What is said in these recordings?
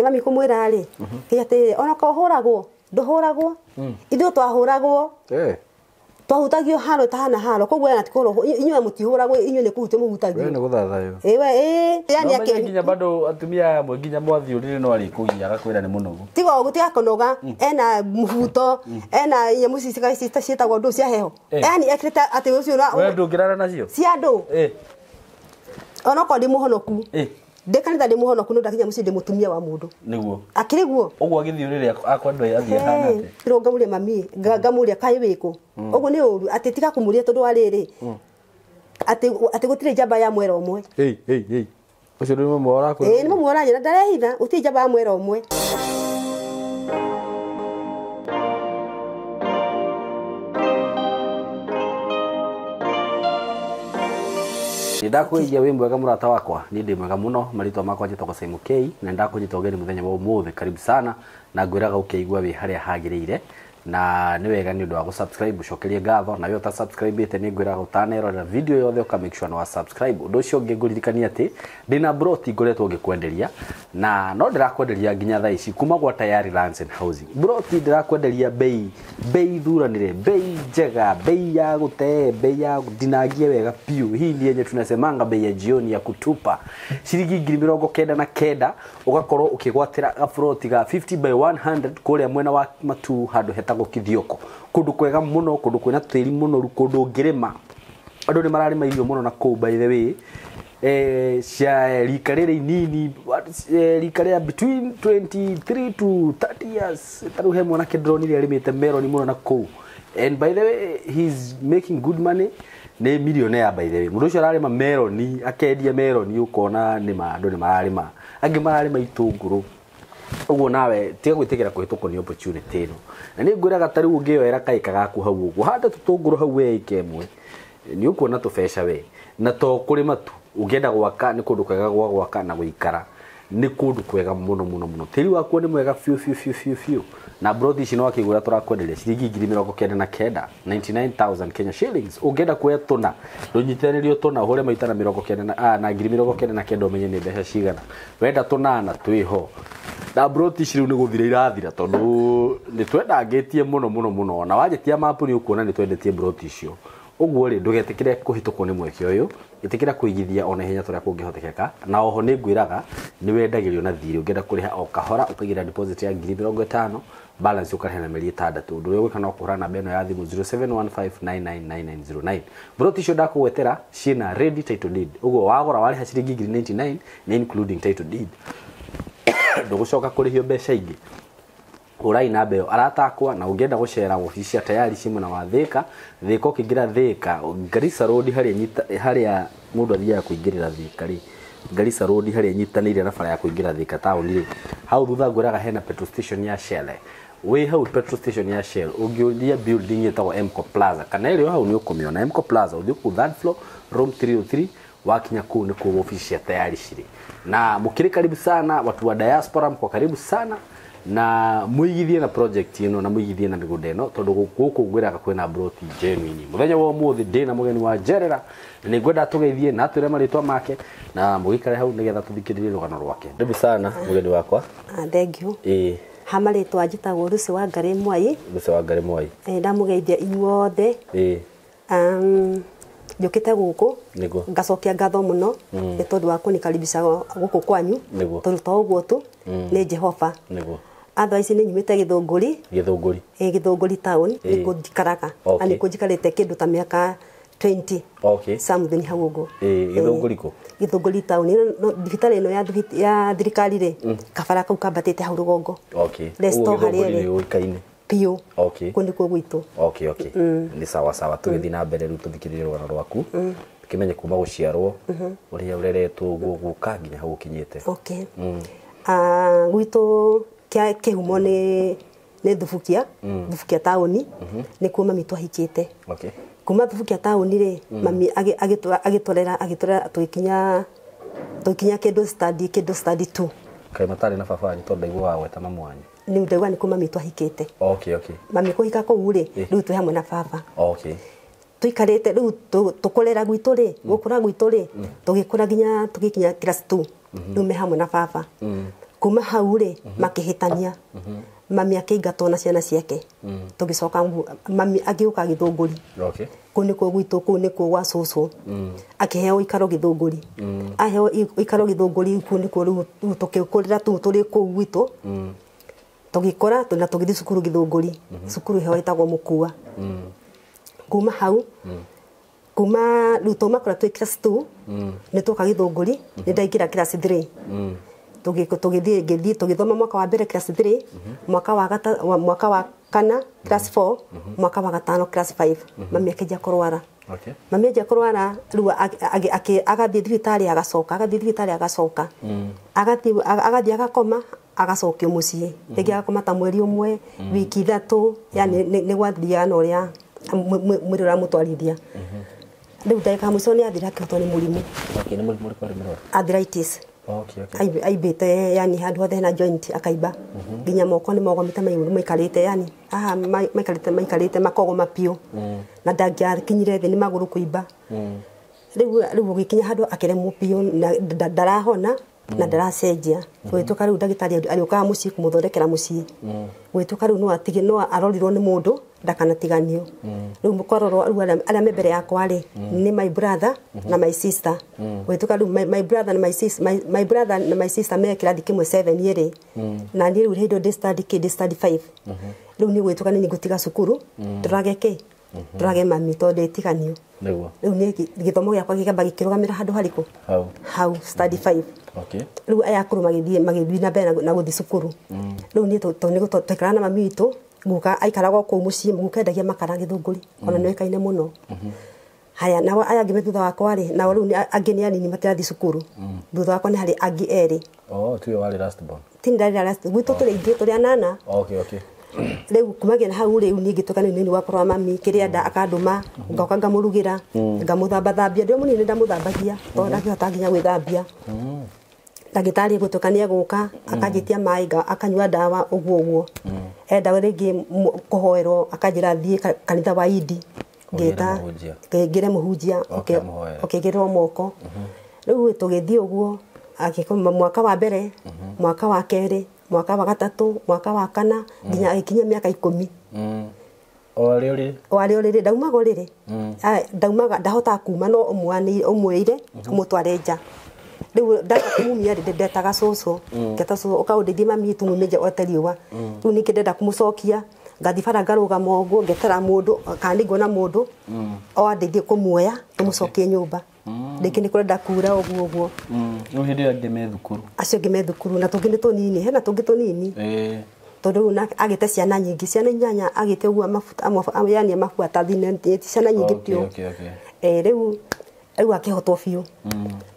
Mami kumwira ri atĩ ona ko hũragwo ndũhũragwo ithuĩ twahũragwo twahutagio haro tahana haro koguo yana tikoro inyuĩ mũtihũragwo inyuĩ nĩ kũhutio mũhutagio we nĩ gũthathayo ĩwe ĩ yani ake nginya bado atumia amwe nginya mwathi ũrĩrĩ no arĩkũgia agakwĩra nĩ mũnogu tiga ũguo tiga kũnoga ena mũhuto ena nyamũ ici ciĩtagwo ndũ cia heho yani ekĩrĩte atĩ ũcio we ndũngĩrara nacio cia andũ onokorwo ndĩ mũhonoku ndĩ kanitha ndĩ mũhonoku no ndakinya mũciĩ ndĩ mũtumia wa mũndũ nĩguo akĩrĩ guo ũguo agĩthiĩ ũrĩrĩ akwendwo athiĩ ahana atĩa rĩu ngamũria mami ngamũria kaĩ wĩkũ ũguo nĩ ũru atĩ tiga kũmũria tondũ wa rĩrĩ atĩ gũtirĩ njamba ya mwera ũmwe ũcio nĩ mũmwe ũrakwĩra ĩĩ nĩ mũmwe ũranjĩra ndarehitha gũtirĩ njamba ya mwera ũmwe. Ndakwĩgia wĩ mwega mũrata wakwa niĩ ndĩ mwega mũno marĩtwa makwa njĩtagwo Simon K na ndakũnyita ũgeni mũthenya wa ũmũthĩ karibu sana na ngwĩraga ũkĩigua wĩ harĩa hagĩrĩire na nĩ wega nĩ ũndũ wa gũ-subscribe ũcokerie ngatho na we ũta-subscribe-ĩte nĩ ngwĩraga ũtanerorera video yothe ũka make sure nĩ wa subscribe. Ũndũ ũcio ũngĩ ngũririkania atĩ ndĩna broti ngoretwo ngĩkwenderia na no ndĩrakwenderia nginya thaa ici kuma gwa Tayari Lands and Housing. Broti ndĩrakwenderia bei thuranĩre, bei njega, bei ya gũtee, bei ya ndinangie wega piũ. Hii ni yenye tunasemanga bei ya jioni ya kutupa ciringi 99,000 ũgakorwo ũkĩgwatĩra gabroti ga 50 by 100 kũrĩa mwena wa Matuu handũ hetagwo Kithioko, kũndũ kwega mũno, kũndũ kwĩna tĩri mũnoru, kũndũ ũngĩrĩma. Andũ nĩ mararĩma irio mũno na kũu by the way cia rika rĩrĩ inini, rika rĩa between 23 to 30 years. Tarĩu he mwanake ndĩronire arĩmĩte meroni mũno na kũu and by the way he's making good money, nĩ millionaire by the way. Mũndũ ũcio ararĩma meroni, akendia meroni, ũkona nĩ ma andũ nĩ mararĩma, angĩ mararĩma itũngũrũ. Ũguo nawe tiga gwĩtĩkĩra kũhĩtũkwo nĩ opportunity ĩno na nĩ ngwĩraga ta rĩu ũngĩyoera kaĩka gaku hau ũguo hande tũtũngũrũ hau we ĩka ĩmwe nĩ ũkuona tũbeca we na to kũrĩma tu. Ũngĩenda gwaka nĩ kũndũ kwega gwa gwaka na gũikara nĩ kũndũ kwega mũno mũno mũno, tĩri wakuo nĩ mwega biũ biũ biũ biũ biũ na broti ici no akĩgũra tũrakwenderia ciringi 99,000 99,000 Kenya shillings. Ũngĩenda kuoya tũna ndũnyitithanirio tũna ũhũre maita na 90 na 99,000 ũmenye nĩ mbeca cigana. Wenda tũnana twĩho na broti ici rĩu nĩ gũthira irathira tondũ nĩ twendangĩtie mũno mũno mũno na wanjĩtia mapu nĩ ũkuona nĩ twendetie broti icio. Ũguo rĩ ndũgetĩkĩre kũhĩtũkwo nĩ mweke ũyũ, ĩtĩkĩra kũigithia ona ihenya tũrĩa kũngĩhotekeka na oho nĩ ngwĩraga nĩ wendagĩrio na thirĩ ũngĩenda kũrĩha o kahora ũkaigĩra deposit ya 50,000 balance ũkarĩha na mĩeri 6. Ũndũ ũrĩa ũgwĩka no kũhũra namba ĩno ya thimũ 0715999909. Broti icio ndakũgwetera ciĩna ready title deed, ũguo wagũra warĩha ciringi 99,000 nĩ including title deed, ndũgũcoka kũrĩhio mbeca ingĩ. Ũrai namba ĩyo arata akwa na ũngĩenda gũcera wabici cia Tayari ci mwena wa Thika, Thika ũkĩingĩra Thika Garissa Road harĩa mũndũ athiaga kũingĩrĩra Thika rĩ, Garissa Road harĩa ĩnyitanĩire na bara ya kũingĩra Thika taũni rĩ, hau thutha ngwĩraga hena petrol station ya Shell. Wĩ hau petrol station ya Shell ũngĩũria building ĩtagwo Mco Plaza kana ĩrĩ o hau nĩ ũkũmĩona Mco Plaza, ũthiĩ kũu third floor room 303 wakinya kũu nĩ kuo wabici cia Tayari cirĩ. Na mũkĩrĩ karibu sana watu wa diaspora, mko karibu sana na muigithie na project ĩno na muigithie na mĩgũnda ĩno tondũ gũkũ ngwĩraga kwĩna broti genuine. Mũthenya wa ũmũthĩ ndĩna mũgeni wa njerera na nĩ ngwenda tũgeithie na atwĩre marĩtwa make na mũgĩikare hau nĩgetha tũthikĩrĩrie rũgano rwake. Karibu sana mũgeni wakwa. Thank you. Ĩĩ ha marĩtwa njĩtagwo Lucy Wangari Mwai. Lucy Wangari Mwai. Ndamũgeithia inyuothe. Ĩĩ njũkĩte gũkũ ngacokia ngatho mũno nĩ tondũ wa kũnikaribisha gũkũ kwanyu tondũ to ũguo tu nĩ Jehova. Nĩguo. Otherwise nĩ nyumĩte Gĩthũngũri. Gĩthũngũri. Ĩĩ Gĩthũngũri town nĩkuo njikaraga na nĩkuo njikarĩte kĩndũ ta mĩaka 20. Okay. Something hau ũguo. Ĩĩ Gĩthũngũri kũ? Gĩthũngũri town thibitarĩ ĩno ya thirikari rĩ kabara kau kambatĩte hau rũgongo. Okay. Ũguo Gĩthũngũri nĩ ũĩkaine biũ. Okay. Kũu nĩkuo gwitũ. Okay, okay. Nĩ sawa sawa tũgĩthiĩ na mbere rĩu tũthikĩrĩrie rũgano rwaku tũkĩmenye kuma gũciarwo ũrĩa ũreretwo ũguo gũka nginya hau ũkinyĩte. Okay. Gwitũ kĩhumo nĩ Thubukia, Thubukia taũni nĩkuo mami twahikĩte. Okay. Kuma Thubukia taũni rĩ mami agĩtũrera tũgĩkinya kĩndũ study 2. Kaĩ matarĩ na baba wanyu tondũ ndaiguaga gweta mamu wanyu? Nĩ ndaigua nĩkuo mami twahikĩte. Okay, okay. Mami kũhika kũu rĩ rĩu twĩ hamwe na baba. Okay. Tũikarĩte rĩu tũkũrera gwitũ rĩ gũkũra gwitũ rĩ tũgĩkũra nginya tũgĩkinya class 2 rĩu me hamwe na baba. Kuma hau rĩ makĩhĩtania. Mami akĩingatwo na ciana ciake. Tũgĩcoka mami agĩũka Gĩthũngũri. Okay. Kũu nĩkuo gwitũ, kũu nĩkuo gwa cũcũ. Akĩheo ũikaro Gĩthũngũri. Aheo ũikaro Gĩthũngũri, kũu nĩkuo rĩu tũgĩkũrĩra tũu tũrĩ kũu gwitũ. Tũgĩkũra na tũgĩthiĩ cukuru Gĩthũngũri. Cukuru ĩyo ĩtagwo Mũkua. Kuma hau, kuma rĩu twauma kũrĩa twĩ class 2, nĩ twoka Gĩthũngũri, nĩ ndaingĩra class 3. Tũgĩthiĩ ngĩthiĩ tũgĩthoma mwaka wa mbere class 3, mwaka wa mwaka wa kana class 4, mwaka wa gatano class 5. Mami akĩanjia kũrwara. Okay. Mami anjia kũrwara rĩu agathiĩ thibitarĩ agacoka, agathiĩ thibitarĩ agacoka. Agathiĩ agakoma, agacokio mũciĩ. Rĩngĩ agakoma ta mweri ũmwe, wiki ithatũ, yani nĩ gwathiaga na ũrĩa mwĩrĩ ũramũtwarithia. Rĩu ndagĩka ya mũico nĩ athire akĩhotwo nĩ mũrimũ. Okay, nĩ mũrimũ ũrĩkũ arĩ mũrwaru? Arthritis. Okay, okay. Aibĩte yani handũ hothe hena joint akaimba. Nginya moko nĩ mogomete maikarĩte yani haha maikarĩte makogoma biũ. Na ndangĩakinyire thĩ nĩ magũrũ kũimba. Rĩu gũgĩkinya handũ akĩremwo biũ na ndarahona na ndaracenjia. Gũgĩtuĩka rĩu ndagĩtarĩ arĩũkaga mũciĩ kũmũthondekera mũciĩ. Gũgĩtuĩka rĩu no atige, no arorirwo nĩ mũndũ ndakanatiganio. Rĩu kwarorwo rĩu arĩa me mbere yakwa rĩ nĩ my brother na my sister. Gũgĩtuĩka rĩu my brother na my sister, my brother na my sister me kĩrathi kĩmwe 7 rĩ. Na niĩ rĩu hĩndĩ ĩyo ndĩ study kĩ, ndĩ study 5. Rĩu niĩ gũgĩtuĩka nĩ ngũtiga cukuru, ndorage kĩ, ndorage mami tondũ ndĩtiganio. Nĩguo. Rĩu niĩ gĩthomo gĩakwa gĩkamba gĩkĩrũgamĩra handũ harĩkũ? Hau. Hau study 5. Okay. Rĩu aya akũrũ magĩthiĩ na mbere na gũthiĩ cukuru. Rĩu niĩ twaikaraga na mami witũ, guka aikaraga o kũu mũciĩ, guka endagia makara Gĩthũngũri, ona nĩ oĩkaine mũno. Haya, nao aya angĩ me thutha wakwa rĩ, nao rĩu angĩ nĩ anini matirathiĩ cukuru. Thutha wakwa nĩ harĩ angĩ erĩ. Oh, tiwe warĩ last born. Ti niĩ ndarĩ last, gwitũ tũrĩ aingĩ, tũrĩ anana. Okay, okay. Rĩu kumagia na hau rĩu niĩ ngĩtuĩka nĩ nini wakwa wa mami, kĩrĩa enda akandũma, ngoka ngamũrugĩra, ngamũthambathambia. Ndĩ o mũnini ndamũthambagia, tondũ ndangĩhota nginya gwĩthambia. Ndagĩtarĩ gũtuĩka nĩ egũka, akanjĩtia maĩ, akanyua ndawa ũguo ũguo. Enda rĩngĩ kũhoerwo, akanjĩra thiĩ kanitha wa Idi. Ngĩta ngĩre mũhunjia, ũkĩigĩrĩrwo moko. Rĩu tũgĩthiĩ ũguo, agĩkoma mwaka wa mbere, mwaka wa kerĩ, mwaka wa gatatũ, mwaka wa kana, nginya agĩkinyia mĩaka 10. O arĩ ũrĩrĩ? O arĩ ũrĩrĩ, ndaumaga ũrĩrĩ. Ndaumaga, ndahotaga kuma no ũmwĩire, ũmũtware nja. Rĩu ndamumia rĩ, ndetaga cũcũ, ngeta cũcũ, ũka ũndeithie mami tumume nja ote riũa. Rĩu ningĩ ndenda kũmũcokia, ngathiĩ bara ngarũgama ũguo, ngetera mũndũ, kana nĩnguona mũndũ, o andeithie kũmuoya, tũmũcokie nyũmba. Rĩngĩ nĩ kũrenda kura ũguo ũguo. Rĩu hĩndĩ ĩyo angĩ me thukuru. Acio angĩ me thukuru, na tũngĩ nĩ tũnini, hena tũngĩ tũnini. Tondũ rĩu agĩte ciana nyingĩ, ciana inyanya agĩte ũguo mabuta, yani mabuata thine, ciana nyingĩ biũ. Okay, okay. Rĩu akĩhotwo biũ.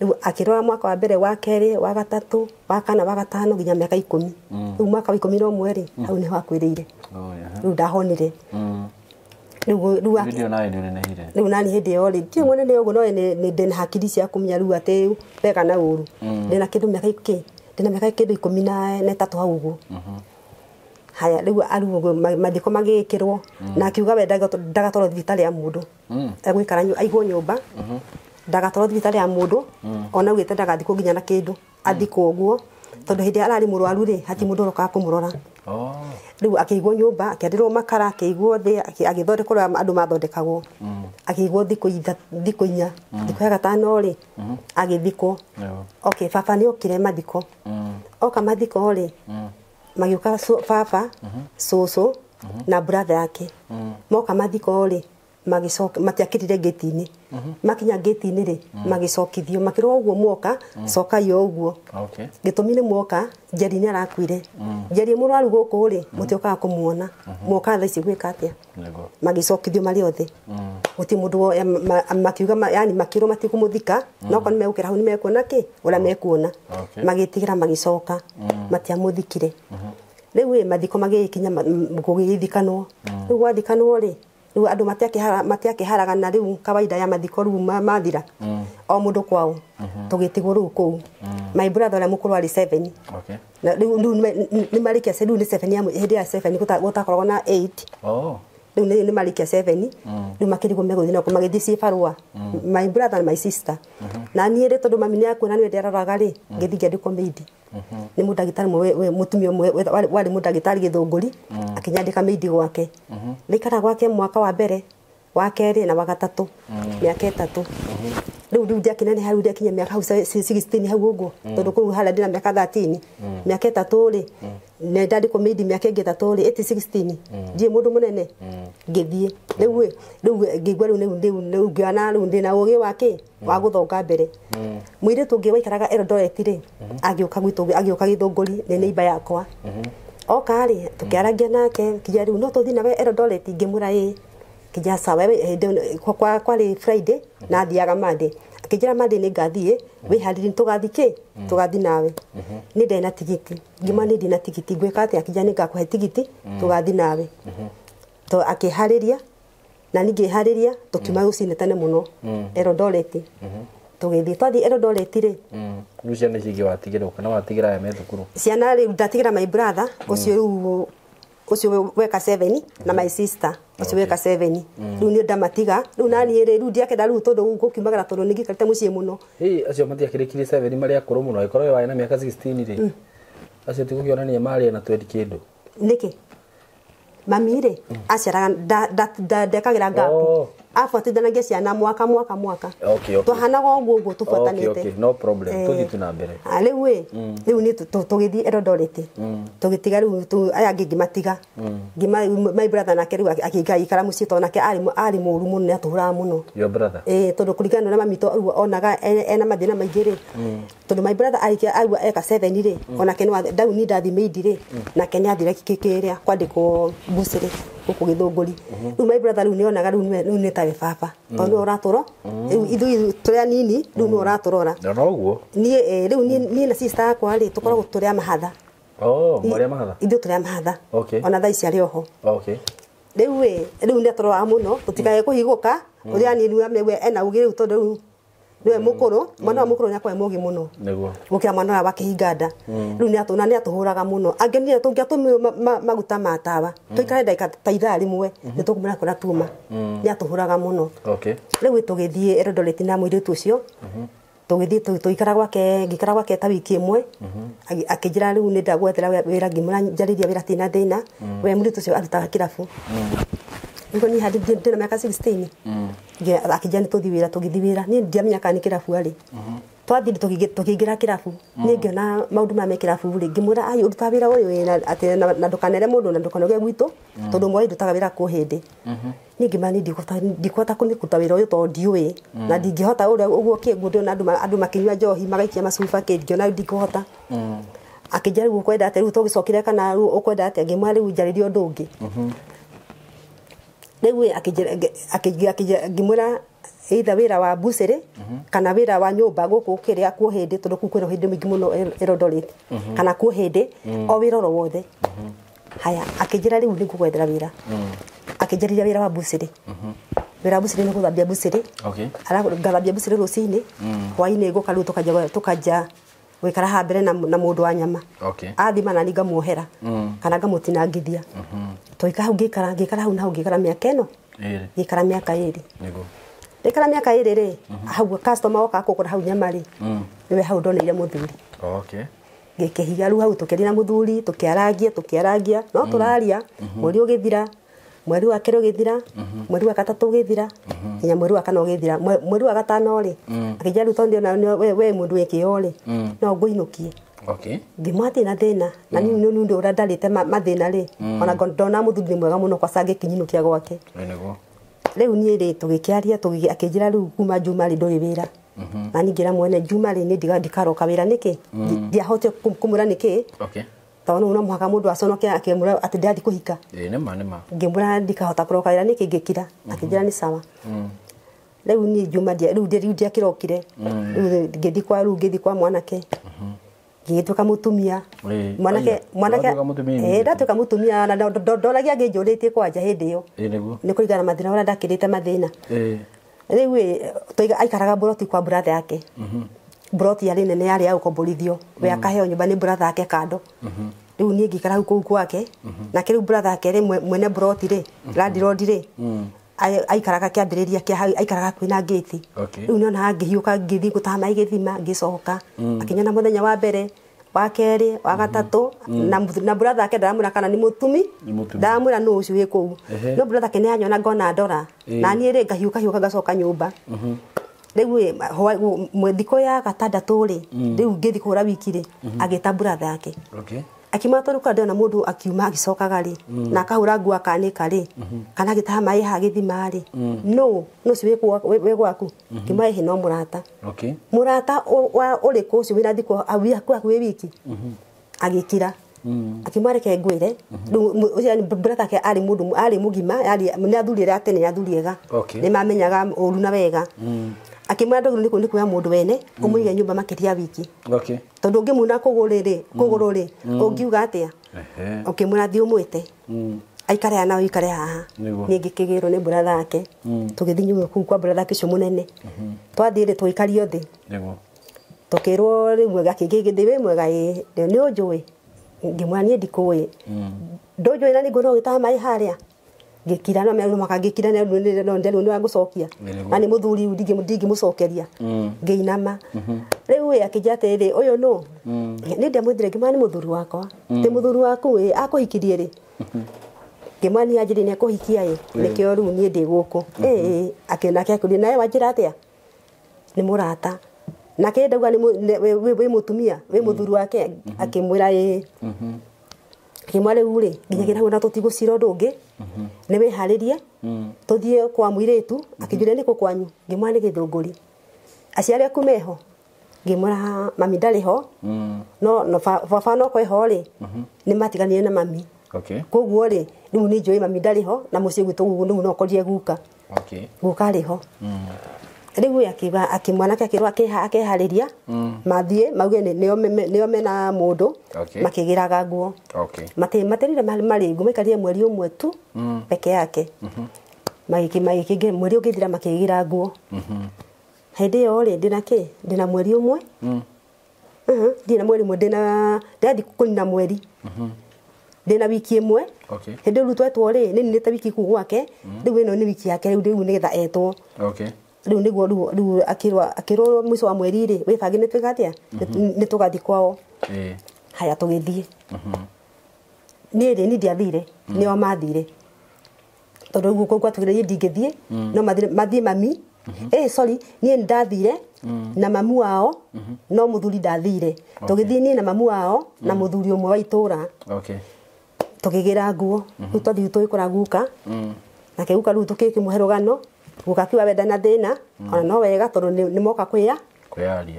Rĩu akĩrora mwaka wa mbere, wa kerĩ, wa gatatũ, wa kana, wa gatano nginya mĩaka 10. Rĩu mwaka wa 11 rĩ, hau nĩho akuĩrĩire. Rĩu ndahonire. Rĩu Hĩndĩ ĩyo nawe nĩ ũnenehire? Rĩu nani hĩndĩ ĩyo rĩ, ti mũnene ũguo, no nĩ ndĩna hakiri cia kũmenya rĩu atĩ wega na ũru. Ndĩna kĩndũ mĩaka ikĩ, ndĩna mĩaka kĩndũ 13 hau ũguo. Haya, rĩu arĩ ũguo mathiko magĩkĩrwo, na akiuga we ndagatwarwo thibitarĩ ya mũndũ. Egũikara aigwo nyũmba. Ndagatwarwo thibitarĩ ya mũndũ, ona augĩte ndagathikwo nginya na kĩndũ, athikwo ũguo. Tondũ hĩndĩ ĩrĩa ararĩ mũrwaru rĩ, hatirĩ mũndũ ũrokaga kũmũrora. Rĩu akĩigwo nyũmba, akĩarĩrwo makara, akĩigwo thĩ, agĩthondekwo ũrĩa andũ mathondekagwo. Akĩigwo thikũ inya, thikũ ya gatano rĩ, agĩthikwo. Okay, baba nĩ okire mathiko. Oka mathiko rĩ, magĩũka baba, cũcũ na brother yake. Moka mathiko rĩ, magĩcoka, matiakĩrire ngĩti-inĩ. Makinya ngĩti-inĩ rĩ, magĩcokithio, makĩrwo ũguo mwoka, cokai o ũguo. Okay. Gĩtũmi nĩ mwoka, Njeri nĩ arakuire. Njeri mũrwaru gũkũ rĩ, mũtiokaga kũmuona. Mwoka thaa ici gwĩka atĩa? Magĩcokithio marĩ othe. Gũtirĩ mũndũ makiuga, yani makĩrwo matikũmũthika, no korwo nĩmegũkĩra hau nĩmekuona kĩ, ũrĩa mekuona. Magĩtigĩra magĩcoka, matiamũthikire. Rĩu ĩ mathiko magĩgĩkinya gũgĩthikanwo. Rĩu gwathikanwo rĩ, rĩu andũ matiakĩharagana rĩu kawaida ya mathiko rĩu mathira. O mũndũ kwao. Tũgĩtigwo rĩu kũu. My brother ũrĩa mũkũrũ arĩ 7. Okay. Na rĩu nĩ marĩkia rĩu nĩ 7 ya hĩndĩ ya 7 gũtakoragwo na 8. Oh. Rĩu nĩ marĩkia 7 rĩu makĩrigwo megũthiĩ nako magĩthiĩ ciĩ barũa my brother and my sister. Na niĩ rĩ tondũ mami nĩ akuona nĩwe ndĩraroraga rĩ, ngĩthiĩ ngĩandĩkwo maid nĩ mũndagĩtarĩ ũmwe mũtumia ũmwe warĩ mũndagĩtarĩ Gĩthũngũri, akĩnyandĩka maid gwake. Ndaikara gwake mwaka wa mbere, wa kerĩ na wa gatatũ, mĩaka 3. Rĩu ndiakĩneneha, rĩu ndiakinya mĩaka hau 16 hau ũguo, tondũ kũu harĩa ndĩna mĩaka 13, mĩaka 3 rĩ nĩ ndandĩkwo maid mĩaka ĩngĩ 3 rĩ, ĩti 16 ndiĩ mũndũ mũnene. Ngĩthiĩ rĩu ngĩigua rĩu ngĩona rĩu ndĩna ũgĩ wa kĩ wa gũthonga mbere. Mũirĩtu ũngĩ waikaraga Eldoret rĩ, agĩũka gwitũ, agĩũka Gĩthũngũri, nĩ neighbor yakwa. Oka rĩ, tũkĩarangia nake, kinya rĩu no tũthiĩ nawe Eldoret, ngĩmwĩra ĩĩ. Kĩnjĩra sawa, hĩndĩ kwarĩ Friday na thiaga Monday. Akĩnjĩra Monday nĩ ngathiĩ, wĩharĩrie tũgathiĩ kĩ? Tũgathiĩ nawe. Nĩ ndarĩ na tigiti. Ngĩmwĩra nĩ ndĩ na tigiti, ngwĩka atĩa? Akĩnjĩra nĩ ngakũhe tigiti, tũgathiĩ nawe. To akĩharĩria na niĩ ngĩharĩria, tũkiuma rũcinĩ tene mũno Eldoret. Tũgĩthiĩ, twathiĩ Eldoret rĩ, Rĩu ciana ici ingĩ watigĩra kana watigĩra aya me thukuru? Ciana rĩu ndatigĩra my brother ũcio rĩu ũcio weka 7 na my sister ũcio weka 7. Rĩu niĩ ndamatiga rĩu na niĩ rĩ, rĩu ndiakenda rĩu tondũ gũkiumagara tondũ nĩ ngĩikarĩte mũciĩ mũno. Ĩ acio matiakĩrĩkirie 7 marĩ akũrũ mũno, ĩkorwo warĩ na mĩaka 16 rĩ, acio tigũkĩonania marĩ na 20 kĩndũ. Nĩkĩ? Mami rĩ aciaraga ndekagĩra gap, abuatithanagia ciana mwaka mwaka mwaka. Twahanaga ũguo ũguo tũbuatanĩte. Okay, no problem, tũthiĩ tu na mbere. Rĩu ĩ, rĩu niĩ tũgĩthiĩ Eldoret, tũgĩtiga rĩu aya angĩ ngĩmatiga. My brother nake rĩu akĩikara mũciĩ tondũ nake arĩ mũũru mũno, nĩ atũhũraga mũno. Your brother? Ĩ, tondũ kũringana na ũrĩa mami onaga ena mathĩna maingĩ rĩ, tondũ my brother arĩkia aigua eka 7 rĩ, onake nĩ ndau niĩ ndathiĩ maid rĩ, nake nĩ athire kĩrĩa kwandĩkwo bursary gũkũ Gĩthũngũri. Rĩu my brother rĩu nĩonaga rĩu nĩ tawe baba, tondũ nĩwe ũratũro rĩu ithuĩ tũrĩ anini, rĩu nĩwe ũratũrora. Na noguo niĩ rĩu niĩ na sister yakwa rĩ, tũkoragwo tũrĩ a mahatha. Oh, mwarĩ a mahatha? Ithuĩ tũrĩ a mahatha. Okay. Ona thaa ici arĩ oho. Okay. Rĩu ĩ, rĩu nĩ atũroraga mũno tũtikae kũhigũka, ũrĩa anini amewe ena ũgĩ rĩu tondũ rĩu nĩwe mũkũrũ, mwana wa mũkũrũ nĩakoragwo e mũgĩ mũno Nĩguo. gũkĩra mwana ũrĩa wa kĩhinganda. Rĩu nĩ atũhũraga mũno. Angĩonire tũngĩatũmĩrwo maguta ma tawa, tũikare ndagĩka ta ithaa rĩmwe, nĩ tũkũmwĩra kũrĩa tuma. Nĩ atũhũraga mũno. Okay. Rĩu tũgĩthiĩ Eldoret na mũirĩtu ũcio, tũgĩthiĩ tũgĩikara gwake, ngĩikara gwake ta wiki ĩmwe, akĩnjĩra rĩu nĩ ndagwethera wĩra, ngĩmwĩra njarĩria wĩra tina thĩna, we mũirĩtu ũcio arutaga kĩrabu. Nĩguo niĩ handi ndĩna mĩaka 16. Akĩnjĩra nĩ tũthiĩ wĩra, tũgĩthiĩ wĩra. Niĩ ndiamenya kana nĩ kĩrabu arĩ. Twathiĩ tũkĩingĩra kĩrabu, niĩ ngĩona maũndũ maya me kĩrabu rĩ, ngĩmwĩra ai ũrutaga wĩra ũyũ wĩna atĩ na ndũkanere mũndũ na ndũkanoge gwitũ, tondũ mwaĩ ndutaga wĩra kũ hĩndĩ. Niĩ ngĩmwĩra niĩ ndikũhota kũruta wĩra ũyũ tondũ ndiũĩ, na ndingĩhota ũrĩa ũguo kĩguo ndĩrona andũ makĩnyua njohi magaikia macuba kĩ, ngĩona ndikũhota. Akĩnjĩra rĩu ũkwenda atĩa, rĩu tũgĩcokire kana rĩu ũkwenda atĩa, ngĩmwĩra rĩu njarĩrie ũndũ ũngĩ. Rĩu akĩnjĩra ngĩmwĩra either wĩra wa bursary kana wĩra wa nyũmba gũkũ kĩrĩa kuo hĩndĩ, tondũ kũu kwĩna hĩndĩ mĩingĩ mũno Eldoret, kana kuo hĩndĩ o wĩra oro wothe. Haya, akĩnjĩra rĩu nĩngũgwethera wĩra. Akĩnjarĩria wĩra wa bursary. Wĩra wa bursary nĩ gũthambia bursary. Okay. Ngathambia bursary rũcinĩ, hwainĩ ngũka rĩu tũkanjia gũikara haha mbere na mũndũ wa nyama. Okay. Athima na niĩ ngamuohera kana ngamũtinangithia. Tũgĩikara hau, ngĩikara hau na hau ngĩikara mĩaka ĩno. Ngĩikara mĩaka 2. Nĩguo. Ndĩkara mĩaka 2 rĩ, hau customer oka kũgũra hau nyama rĩ, nĩwe hau ndoneire mũthuri. Okay. Ngĩkĩhiga rĩu hau tũkĩaria na mũthuri, tũkĩarangia, no tũraria, mweri ũgĩthira, mweri wa kerĩ ũgĩthira, mweri wa gatatũ ũgĩthira, nginya mweri wa kana ũgĩthira. Mweri wa gatano rĩ, akĩnjĩra rĩu tondũ ndĩrona we mũndũ wĩ kĩo rĩ, no ngũinũkie. Okay. Ngĩmwĩra hatirĩ na thĩna, na niĩ nĩ ũndũ ũrĩa ndarĩte mathĩna rĩ, ona ndona mũthuri nĩ mwega mũno kwaca angĩkĩnyinũkia gwake. Nĩguo. Rĩu niĩ rĩ tũgĩkĩaria, akĩnjĩra rĩu kuma Juma rĩ ndũrĩ wĩra. Na niĩ ngĩra mwene Juma rĩ niĩ ndikaroka wĩra nĩkĩ? Ndiahotire kũmwĩra nĩkĩ? Okay. Tondũ no mũhaka mũndũ aconoke akĩmwĩra atĩ ndĩrathiĩ kũhika. Ĩĩ nĩma nĩma. Ngĩmwĩra ndikahota kũroka wĩra nĩkĩ, ngĩkira. Akĩnjĩra nĩ sawa. Rĩu niĩ Juma rĩu ndiakĩrokire. Rĩu ngĩthiĩ kwa mwanake. Ngĩgĩtuĩka mũtumia. Mwanake ndatuĩka mũtumia na ndoragia ngĩnjũrĩtie kwanja hĩndĩ ĩyo. Ĩĩ nĩguo. Nĩ kũringana na mathĩna ũrĩa ndakĩrĩte mathĩna. Rĩu ĩ aikaraga mburoti kwa brother yake. Mburoti yarĩ nene yarĩ ya gũkomborithio. We akaheo nyũmba nĩ brother yake kando. Rĩu niĩ ngĩikara hau kũu gwake. Nake rĩu brother ake rĩ, mwene broti rĩ, landlord rĩ, aikaraga kĩambĩrĩria kĩa hau, aikaraga hakuhĩ na ngĩti. Okay. Rĩu nĩonaga ngĩhiũka ngĩthiĩ gũtaha maĩ gĩthima ngĩcoka. Akĩnyona mũthenya wa mbere, wa kerĩ, wa gatatũ, na brother ake ndaramwĩra kana nĩ mũtumi, Nĩ mũtumi. ndaramwĩra nũ ũcio wĩ kũu. Ehe. No brother ake nĩ anyona ngona ndora. Na niĩ rĩ ngahiũka hiũka ngacoka nyũmba. Rĩu ĩ, thikũ ya gatandatũ rĩ, rĩu ngĩthiĩ kũhũra wiki rĩ, agĩta brother yake. Okay. Akiuma tondũ kwa ndĩrona mũndũ akiuma agĩcokaga rĩ, na akahũra nguo akanĩka rĩ, kana agĩtaha maĩ haha gĩthima rĩ, nũ nũ ũcio wĩ gwaku? Ngiuma ĩhĩ no mũrata. Okay. Mũrata wa ũrĩkũ ũcio wĩna thikũ hakuhĩ wĩ wiki? Agĩkira. Akiuma reke ngwĩre, rĩu ũcio brother ake arĩ mũndũ arĩ mũgima, arĩ nĩ athuri arĩa a tene, nĩ athuri ega. Okay. Nĩ mamenyaga ũru na wega. Akĩmwĩra ndũgĩrĩirwo nĩ kuoya mũndũ wene, ũmũige nyũmba makĩria ya wiki. Okay. Tondũ ũngĩmuna kũgũrũ rĩ, kũgũrũ rĩ, ũngiuga atĩa? Ehe. Ũkĩmwĩra thiĩ ũmwĩte. Aikare haha nawe ũikare haha. Nĩguo. Niĩ ngĩkĩgĩrwo nĩ brother yake. Tũgĩthiĩ nyũmba kũu kwa brother yake ũcio mũnene. Twathiĩ rĩ, tũgĩikario thĩ. Nĩguo. Tũkĩrwo rĩu akĩngĩgĩthĩ wĩ mwega ĩ, nĩ ũnjũĩ? Ngĩmwĩra niĩ ndikũĩ. Ndũnjũĩ na nĩnguona ũgĩtaha maĩ harĩa? Ngĩkira no mĩario maka ngĩkira nĩ no nderwo nĩ wagũcokia. Nĩguo. Na nĩ mũthuri rĩu ndingĩmũcokeria. Ngĩinama. Rĩu ĩ akĩnjĩra atĩrĩrĩ, ũyũ nũ? Nĩ ndamwĩthire ngĩmwĩra nĩ mũthuri wakwa. Ti mũthuri waku ĩ, akũhikirie rĩ? Ngĩmwĩra niĩ anjĩrire nĩ akũhikia ĩ, nĩkĩo rĩu niĩ ndĩ gũkũ. Ĩ nake akĩũria nawe wanjĩra atĩa? Nĩ mũrata. Nake ndauga nĩ wĩ mũtumia, wĩ mũthuri wake, akĩmwĩra ĩ. Akĩmwĩra rĩu rĩ, nginyagia hau na tũtigũcira ũndũ ũngĩ, nĩ wĩharĩrie, tũthiĩ kwa mũirĩtu, akĩnjũria nĩkũ kwanyu? Ngĩmwĩra nĩ Gĩthũngũri. Aciari aku meho? Ngĩmwĩra mami ndarĩ ho, no baba no kwĩho rĩ, nĩ matiganire na mami. Okay. Koguo rĩ, rĩu nĩ njũĩ mami ndarĩ ho, na mũciĩ gwitũ rĩu no ũkorire guka. Okay. Guka arĩ ho. Rĩu akiuga akĩmwanake akĩrwo akeharĩria, mathiĩ mauge nĩo mena mũndũ, Okay. makĩgĩraga nguo. Okay. Materire marĩ nguo, maikarire mweri ũmwe tu peke yake. Magĩkĩ mweri ũngĩthira makĩgĩra nguo. Hĩndĩ ĩyo rĩ, ndĩna kĩ? Ndĩna mweri ũmwe. Ndĩna mweri ũmwe, ndĩna ndĩrathiĩ kũnina mweri. Ndĩna wiki ĩmwe. Okay. Hĩndĩ ĩyo rĩu twetwo rĩ, nĩ ninĩte wiki kũu gwake, rĩu ĩno nĩ wiki yake rĩu rĩu nĩgetha etwo. Okay. Rĩu nĩguo rĩu akĩrwo mũico wa mweri rĩ, wĩbange nĩ twĩka atĩa? Nĩ tũgathiĩ kwao. Haya tũgĩthiĩ. Niĩ rĩ, niĩ ndiathire, nĩo mathire. Tondũ rĩu gũkũ gwatũkire niĩ ndingĩthiĩ, no mathiĩ mami. Sorry, niĩ nĩndathire na mamu wao, no mũthuri ndathire. Tũgĩthiĩ niĩ na mamu wao na mũthuri ũmwe wa itũra. Okay. Tũkĩgĩra nguo. Rĩu twathiĩ tũgĩkora guka. Nake guka rĩu tũkĩmũhe rũgano. Guka akiuga wenda na thĩna, ona no wega tondũ nĩ moka kwĩyaria.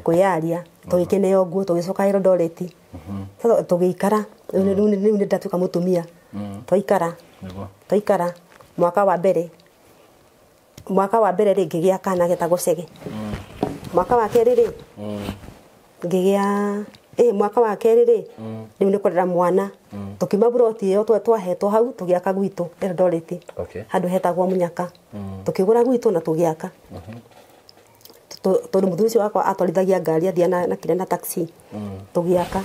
Kwĩyaria. Tũgĩkĩneo nguo, tũgĩcoka Eldoret. Sasa tũgĩikara. Rĩu nĩ ndatuĩka mũtumia. Twaikara. Nĩguo. Twaikara mwaka wa mbere. Mwaka wa mbere rĩ, ngĩgĩa kana getagwo Cege. Mwaka wa kerĩ rĩ, ngĩgĩa, mwaka wa kerĩ rĩ, rĩu nĩ kũrera mwana. Tũkiuma buroti ĩyo twahetwo hau, tũgĩaka gwitũ Eldoret. Okay. Handũ hetagwo Mũnyaka. Tũkĩgũra gwitũ na tũgĩaka. Tondũ mũthuri ũcio wakwa atwarithagia ngari athiaga na kĩrĩa na taxi. Tũgĩaka.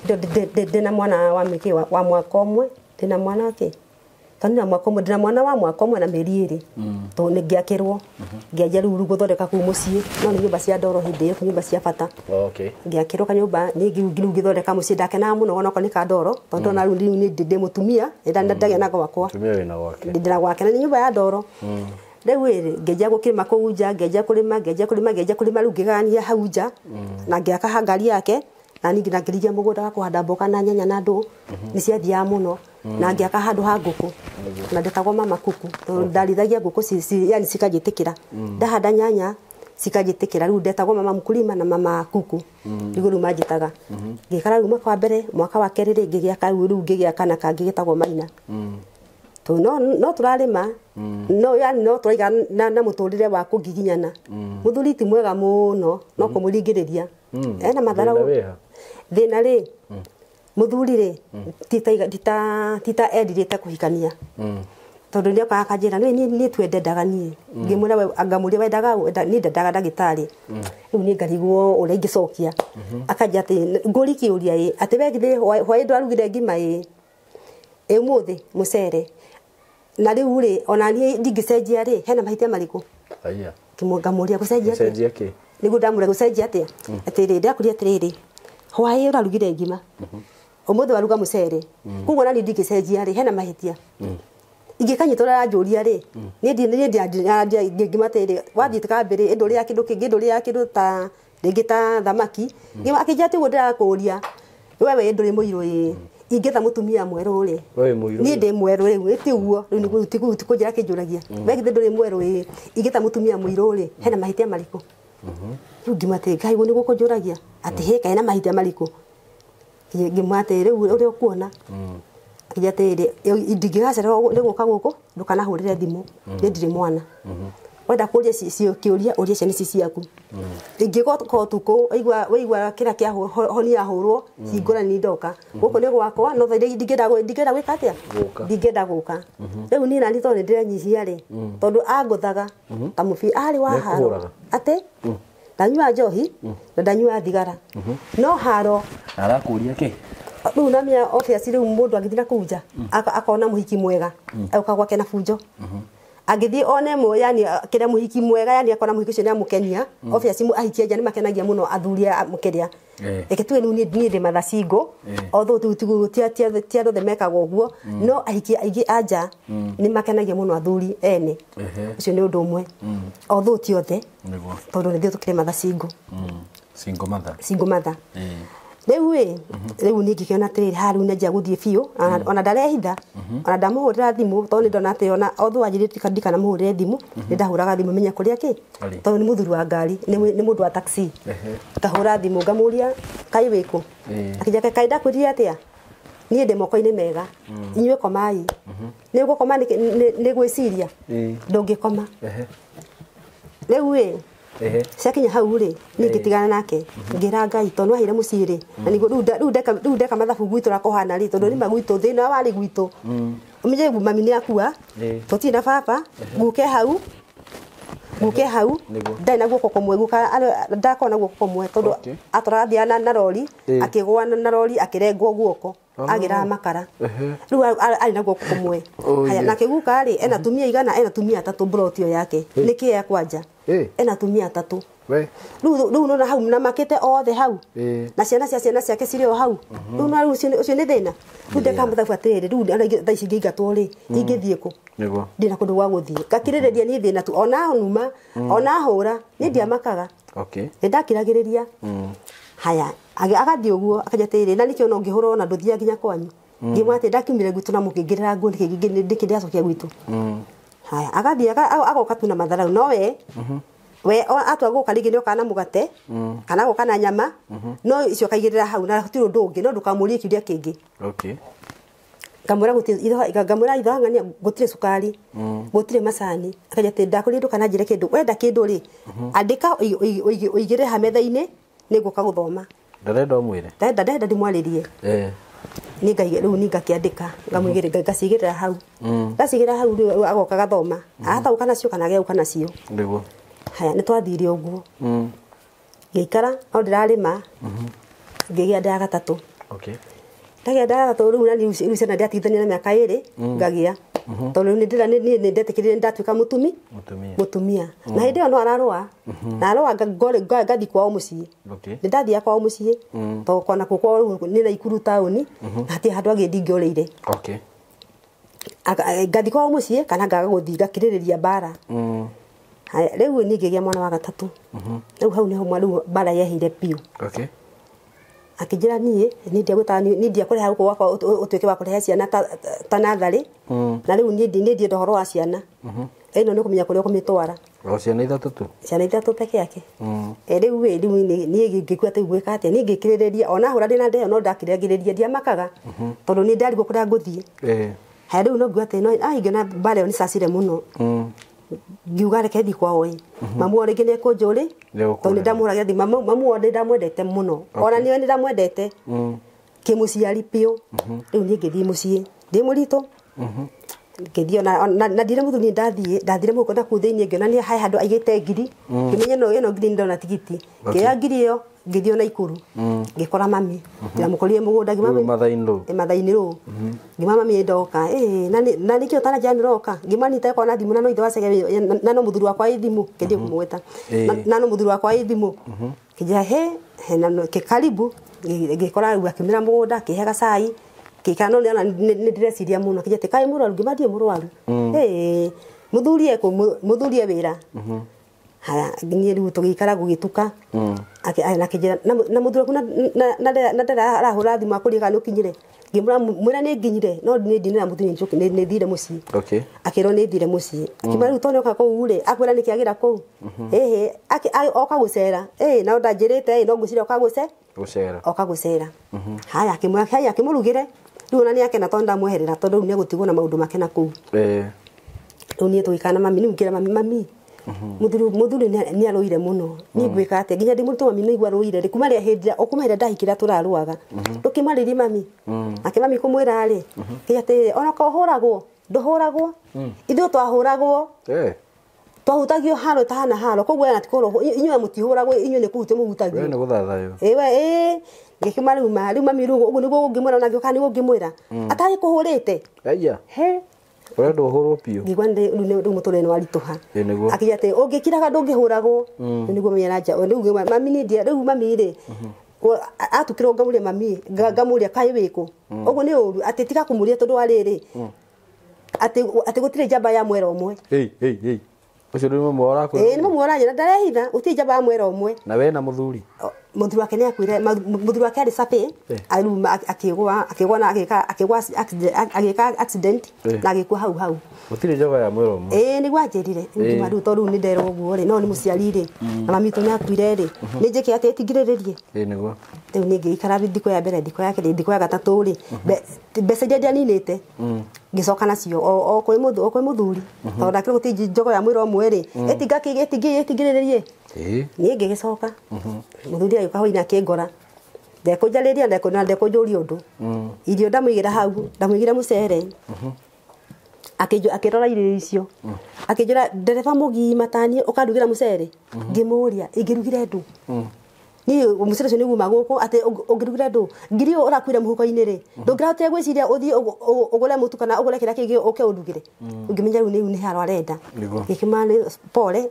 Ndĩna mwana wa mĩkĩ wa mwaka ũmwe, ndĩna mwana wake. Tondũ ndĩna mwaka ũmwe, ndĩna mwana wa mwaka ũmwe na mĩeri ĩrĩ. Tondũ nĩ ngĩakĩrwo. Ngĩanjia rĩu gũthondeka kũu mũciĩ. No nĩ nyũmba cia ndoro hĩndĩ ĩyo, nyũmba cia bata. Okay. Ngĩakĩrwo kanyũmba, niĩ rĩu ngĩthondeka mũciĩ, ndakenaga mũno onokorwo nĩ ka ndoro, tondũ ndona rĩu nĩ ndĩ mũtumia, ndagĩa na gwakwa. Mũtumia wĩna gwake. Ndĩna gwake, na nĩ nyũmba ya ndoro. Rĩu ĩrĩ, ngĩanjia gũkĩrĩma kũu nja, ngĩanjia kũrĩma, ngĩanjia kũrĩma, ngĩanjia kũrĩma, rĩu ngĩgayania hau nja, na ngĩaka ha ngari yake, na ningĩ na ngĩrigia mũgũnda wa kũhanda mboga na nyanya na ndũ, nĩ ciathiaga mũno, na ngĩaka handũ ha ngũkũ, na ndetagwo mama kuku, tondũ ndarithagia ngũkũ yani cikanjĩtĩkĩra. Ndahanda nyanya, cikanjĩtĩkĩra, rĩu ndetagwo mama mkulima na mama kuku, nĩguo rĩu manjĩtaga. Ngĩikara rĩu mwaka wa mbere, mwaka wa kerĩ rĩ, ngĩgĩa rĩu ngĩgĩa kana kangĩ getagwo Maina. Tondũ no tũrarĩma, no yani no tũraiga na mũtũrĩre wa kũngiginyana. Mũthuri ti mwega mũno, no kũmũringĩrĩria. Ena matharaũ. Thĩna wĩha? Thĩna rĩ, mũthuri rĩ, ti ta endirĩte kũhikania. Tondu nĩ okaga akanjĩra nĩ niĩ twendendaga niĩ. Ngĩmwĩra we ngamũria wendaga niĩ ndendaga ndagĩtarĩ. Rĩu niĩ ngarigwo ũrĩa ingĩcokia. Akanjĩra atĩ ngũri kĩũria ĩ atĩ we githĩ hwaĩ ndwarugire ngima ĩ ĩ ũmũthĩ mũcere. Na rĩu rĩ ona niĩ ndingĩcenjia rĩ hena mahĩtia marĩkũ? Aya. Ngamũria gũcenjia atĩa? Gũcenjia kĩ? Nĩguo ndamũria gũcenjia atĩa? Atĩrĩ ndakũria atĩrĩrĩ hwaĩ ũrarugire ngima. Ũmũthĩ waruga mũcere. Koguo ona niĩ ndingĩcenjia rĩ hena mahĩtia. Ingĩkanyitwo aranjũria rĩ niĩ niĩ ngima atĩrĩ wathiĩ kambĩrĩ ĩndũrĩa kĩndũ kĩngĩ ndũrĩa kĩndũ ta rĩngĩ ta thamaki. Akĩnjĩra atĩ ũguo ndĩrakũria wewe ndũrĩ mũirũ ĩ ingĩetha mũtumia mwerũ rĩ We wĩ mũirũ niĩ ndĩ mwerũ rĩu ĩ ti ũguo rĩu nĩguo ti kũnjĩra akĩnjũragia we githĩ ndũrĩ mwerũ ĩ ingĩetha mũtumia mũirũ rĩ hena mahĩtia marĩkũ? Rĩu ngima atĩ Ngai ũguo nĩguo kũnjũragia atĩ hĩ kaĩ hena mahĩtia marĩkũ? Ngĩmwĩra atĩ rĩu ũrĩa ũkuona akĩnjĩra atĩrĩrĩ ndingĩgacererwo nĩ gũka gũkũ ndũkanahũrĩre thimũ niĩ ndirĩ mwana. Wenda kũria kĩũria ũrie ciana ici ciaku. Ingĩgoka ũtukũ waigua kĩrĩa kĩa honi yahũrwo hingũra nĩ ndoka. Gũkũ nĩ gwakwa no thaa iria ndingĩenda gwĩka atĩa? Ndingĩenda gũka. Rĩu niĩ nani tondũ nĩndĩrenyihia rĩ tondũ angũthaga ta mũbira arĩ wa haro atĩ ndanyua njohi na ndanyua thigara no haro arakũria kĩ? Rĩu na mĩa obvious rĩu mũndũ angĩthiĩ na kũu nja akona mũhiki mwega agoka gwake na bunjo. Angĩthiĩ one mo yani kĩrĩa mũhiki mwega yani akona mũhiki ũcio nĩamũkenia obvious ahikia nja nĩmakenagia mũno athuri a mũkĩrĩa. Reke tuge rĩu niĩ ndĩ matha single although ti andũ othe mekaga ũguo no ahikia aingĩ a nja nĩmakenagia mũno athuri ene. Ũcio nĩ ũndũ ũmwe although ti othe tondũ nĩ ithuĩ tũkĩrĩ matha single. Single mother. Single mother. Rĩu ĩ rĩu niĩ ngĩkĩona atĩrĩrĩ haha rĩu nĩanjia gũthiĩ biũ ona ndarehitha ona ndamũhũrĩra thimũ tondũ nĩndona atĩ ona although anjĩrĩte ndikanamũhũrĩre thimũ nĩndahũraga thimũ menye kũrĩa kĩ tondũ nĩ mũthuri wa ngari nĩ mũndũ wa taxi. Ngahũra thimũ ngamũria kaĩ wĩkũ? Akĩnjĩra kaĩ ndakwĩrire atĩa? Niĩ ndĩ moko-inĩ mega inyuĩ komai. Nĩ ũgũkoma nĩ gwĩciria ndũngĩkoma. Rĩu ĩ ciakinya hau rĩ niĩ ngĩtigana nake ngĩra Ngai tondũ nĩwaheire mũciĩ rĩ na nĩguo rĩu ndeka mathabu gwitũ ũrĩa kũhana rĩ tondũ nĩma gwitũ thĩna warĩ gwitũ ũmenye mami nĩakua tũtirĩ na baba guke hau ndarĩ na guoko kũmwe guka ndakorwo na guoko kũmwe tondũ atwaraga athiaga na rori akĩgũa na rori akĩrengwo guoko agĩraga makara rĩu arĩ na guoko kũmwe. Haya nake guka rĩ ena atumia igana ena atumia atatũ mburoti ĩyo yake nĩkĩ ya kwanja ena atumia atatũ rĩu nona hau na makĩte othe hau na ciana cia ciana ciake cirĩ o hau rĩu na rĩu ũcio nĩ thĩna. Rĩu ndeka mathabu atĩrĩrĩ rĩu ona thaa ici ingĩingatwo rĩ ingĩthiĩ kũ? Ndĩna kũndũ gwa gũthiĩ ngakirĩrĩria niĩ thĩna tu ona numa ona hũra niĩ ndiamakaga nĩndakiragĩrĩria. Haya agathiĩ ũguo akanja atĩrĩrĩ na nĩkĩo ona ũngĩhũra ona ndũthiaga nginya kwanyu. Ngĩmwĩra atĩ ndakiumire gwitũ na mũkĩngĩrĩra nguo nĩkĩ nĩkĩ ndĩracokia gwitũ. Haya agathiĩ agoka tu na matharau no we atua gũka rĩngĩ nĩokaga na mũgate kana agoka na nyama no icio akaigĩrĩra hau na hatirĩ ũndũ ũngĩ no ndũkamũrie kĩũria kĩngĩ. Ngamwĩra ngamwĩra ithohang'ania gũtirĩ cukari gũtirĩ macani. Akanja atĩ ndakũria ndũkananjĩre kĩndũ wenda kĩndũ rĩ andĩka ũigĩrĩre ha metha-inĩ nĩngũka gũthoma. Ndarenda ũmwĩre? Ndarenda ndĩmwarĩrie. Niĩ rĩu niĩ ngakĩandĩka ngamũigĩrĩra ngacigĩrĩra hau. Ndacigĩrĩra hau rĩu agoka gathoma ahota gũka nacio kana age gũka nacio. Nĩguo. Haya nĩtwathire ũguo. Ngĩikara no ndĩrarĩma ngĩgĩa nda ya gatatũ. Ndagĩa nda ya gatatũ rĩu na rĩu ciana ndiatigithania na mĩaka ĩrĩ ngagĩa tondũ rĩu niĩ nĩndetĩkĩrire nĩndatuĩka mũtumia. Na hĩndĩ ĩyo no ararũa na arũa ngathiĩ kwao mũciĩ. Nĩndathiaga kwao mũciĩ tondũ kona kũu kwao rĩu nĩ Naikuru taũni na hatirĩ handũ hangĩ ndingĩorĩire. Ngathiĩ kwao mũciĩ kana ngaga gũthiĩ ngakirĩrĩria mbara. Haya rĩu niĩ ngĩgĩa mwana wa gatatũ. Rĩu hau nĩho rĩu mbara yeheire biũ. Akĩnjĩra niĩ niĩ ndiakũreha gũkũ gwakwa ũtuĩke wa kũrehe ciana ta natharĩ na rĩu niĩ ndienda ũhoro wa ciana ĩno nĩ kũmenya kũrĩa ũkũmĩtwara. O ciana ithatũ tu? Ciana ithatũ peke yake. Rĩu ĩ rĩu niĩ ngĩkua atĩ gwĩka atĩa niĩ ngĩkirĩrĩria ona hũra ndĩna nda ĩyo no ndakiragĩrĩria ndiamakaga tondũ niĩ ndarigwo kũrĩa ngũthiĩ. Haya rĩu no ngiuga atĩ no ingĩona mbara ĩyo nĩcacire mũno. Ngiuga reke thiĩ kwao ĩ mamu wao rĩngĩ nĩekũnjũrĩ tondũ nĩndamũhũragĩra thimũ mamu wao nĩndamwendete mũno ona niĩ nĩndamwendete kĩmũciari biũ. Rĩu niĩ ngĩthiĩ mũciĩ ndĩ mũritũ Ngĩthiĩ na ndire mũthuri ndathire mũhuko na kũu thĩinĩ ngĩona nĩ he handũ aigĩte ngiri ngĩmenya ĩno ngiri ndona tigiti ngĩoya ngiri ĩyo ngĩthiĩ na Ikuru ngĩkora mami ndĩramũkorire mũgũnda ngĩmami Mathai-inĩ rũ ngĩma mami ndoka na nĩkĩo ũtananjĩra nĩũroka ngĩma nĩte na thimũ na no ithe wa Chege na no mũthuri wakwa wĩ thimũ ngĩthiĩ kũmũgweta na no mũthuri wakwa wĩ thimũ kĩnjĩra he na karibu ngĩkora rĩu akĩmĩra mũgũnda akĩhe gacai kĩka no nĩona nĩ ndĩreciria mũno kĩnjĩra atĩ kaĩ mũrwaru ngĩma ndirĩ mũrwaru mũthuri e wĩra haya niĩ rĩu tũgĩikara gũgĩtuka akĩnjĩra na mũthuri waku na ndara arahũra thimũ akũrie kana nĩũkinyire ngĩmwĩra mwĩra nĩ nginyire no niĩ ndinĩra mũthuri nĩ thire mũciĩ akĩrwo nĩ thire mũciĩ akĩmwĩra rĩu tondũ nĩoka kũu rĩ akwĩra nĩkĩ agĩra kũu oka gũcera no ndanjĩrĩte no ngwĩciria oka gũcera haya akĩmwĩra haya akĩmũrugĩre rĩu ona nĩakena tondũ ndamweherera tondũ rĩu nĩegũtigwo na maũndũ make na kũu rĩu niĩ tũgĩikara na mami rĩu ngĩra mami mami muthuri nĩ arũire mũno niĩ ngwĩka atĩa nginya ndĩ mũritũ mami nĩigua arũire rĩ kuma rĩa hĩndĩ o kuma hĩndĩ ndahikĩra tũrarũaga ndũkĩmarĩrie mami nake mami kũmwĩra rĩ kĩ atĩ ona ko ũhũragwo ndũhũragwo ithuĩ twahũragwo twahutagio haro tahana haro koguo na tikoro inyuĩ mũtihũragwo inyuĩ nĩ kũhutio mũhutagio we nĩ gũthathayo ĩĩ ngĩkĩma rĩu ma rĩu mami rĩu ũguo nĩguo ũngĩmwĩra ona ngĩũka nĩguo ũngĩmwĩra atarĩ kũhũrĩte aya he ũrenda ũhũrwo biũ ngĩigua rĩu mũtũrĩre nĩ waritũha nĩguo akĩnjĩra atĩ ũngĩkiraga ndũngĩhũragwo rĩu nĩguo menya nja rĩu mami nĩ ndia rĩu mami rĩ atukĩrwo ngamũria mami ngamũria kaĩ wĩkũ ũguo nĩ ũru atĩ tiga kũmũria tondũ wa rĩrĩ atĩ gũtirĩ njamba ya mwera ũmwe ũcio nĩ mũmwe ũrakwĩra ĩĩ nĩ mũmwe ũranjĩra ndarehitha gũtirĩ njamba ya mwera ũmwe na we na mũthuri mũthuri wake nĩ akuire mũthuri wake arĩ cabe akĩgwa akĩgwa na akĩgwa agĩka accident na agĩkua hau hau gũtirĩ njoga ya mwera ũmwe ĩĩ nĩguo anjĩrire ngĩma rĩu tondũ rĩu nĩ nderwo ũguo rĩ no nĩ mũciari rĩ na mami witũ nĩ akuire rĩ nĩ njĩke atĩ ĩtingirĩrĩrie ĩĩ nĩguo rĩu niĩ ngĩikara thikũ ya mbere thikũ ya kerĩ thikũ ya gatatũ rĩ mbeca iria ndianinĩte ngĩcoka nacio o kwĩ mũthuri tondũ ndakĩrwo gũtirĩ njogo ya mwĩra ũmwe rĩ ĩtingirĩrĩrie niĩ ngĩgĩcoka mũthuri agĩũka hwainĩ akĩngora ndekũnjarĩria na ndekũnjũria ũndũ irio ndamũigĩra hau ndamũigĩra mũcere akĩrora irio icio akĩnjĩra ndereba mũgima taniĩ ũkandugĩra mũcere ngĩmũria ingĩrugire ndũ niĩ mũcere ũcio nĩguo gũkũ atĩ ũngĩrugĩra ndũ ngiri ĩyo ũrakuire mũhuko-inĩ rĩ ndũngĩrahotire gwĩciria ũthiĩ ũgũre mũtu kana ũgũre kĩrĩa kĩngĩ ũke ũndugĩre ũngĩmenya rĩu nĩ haro arenda gĩkĩma nĩ pole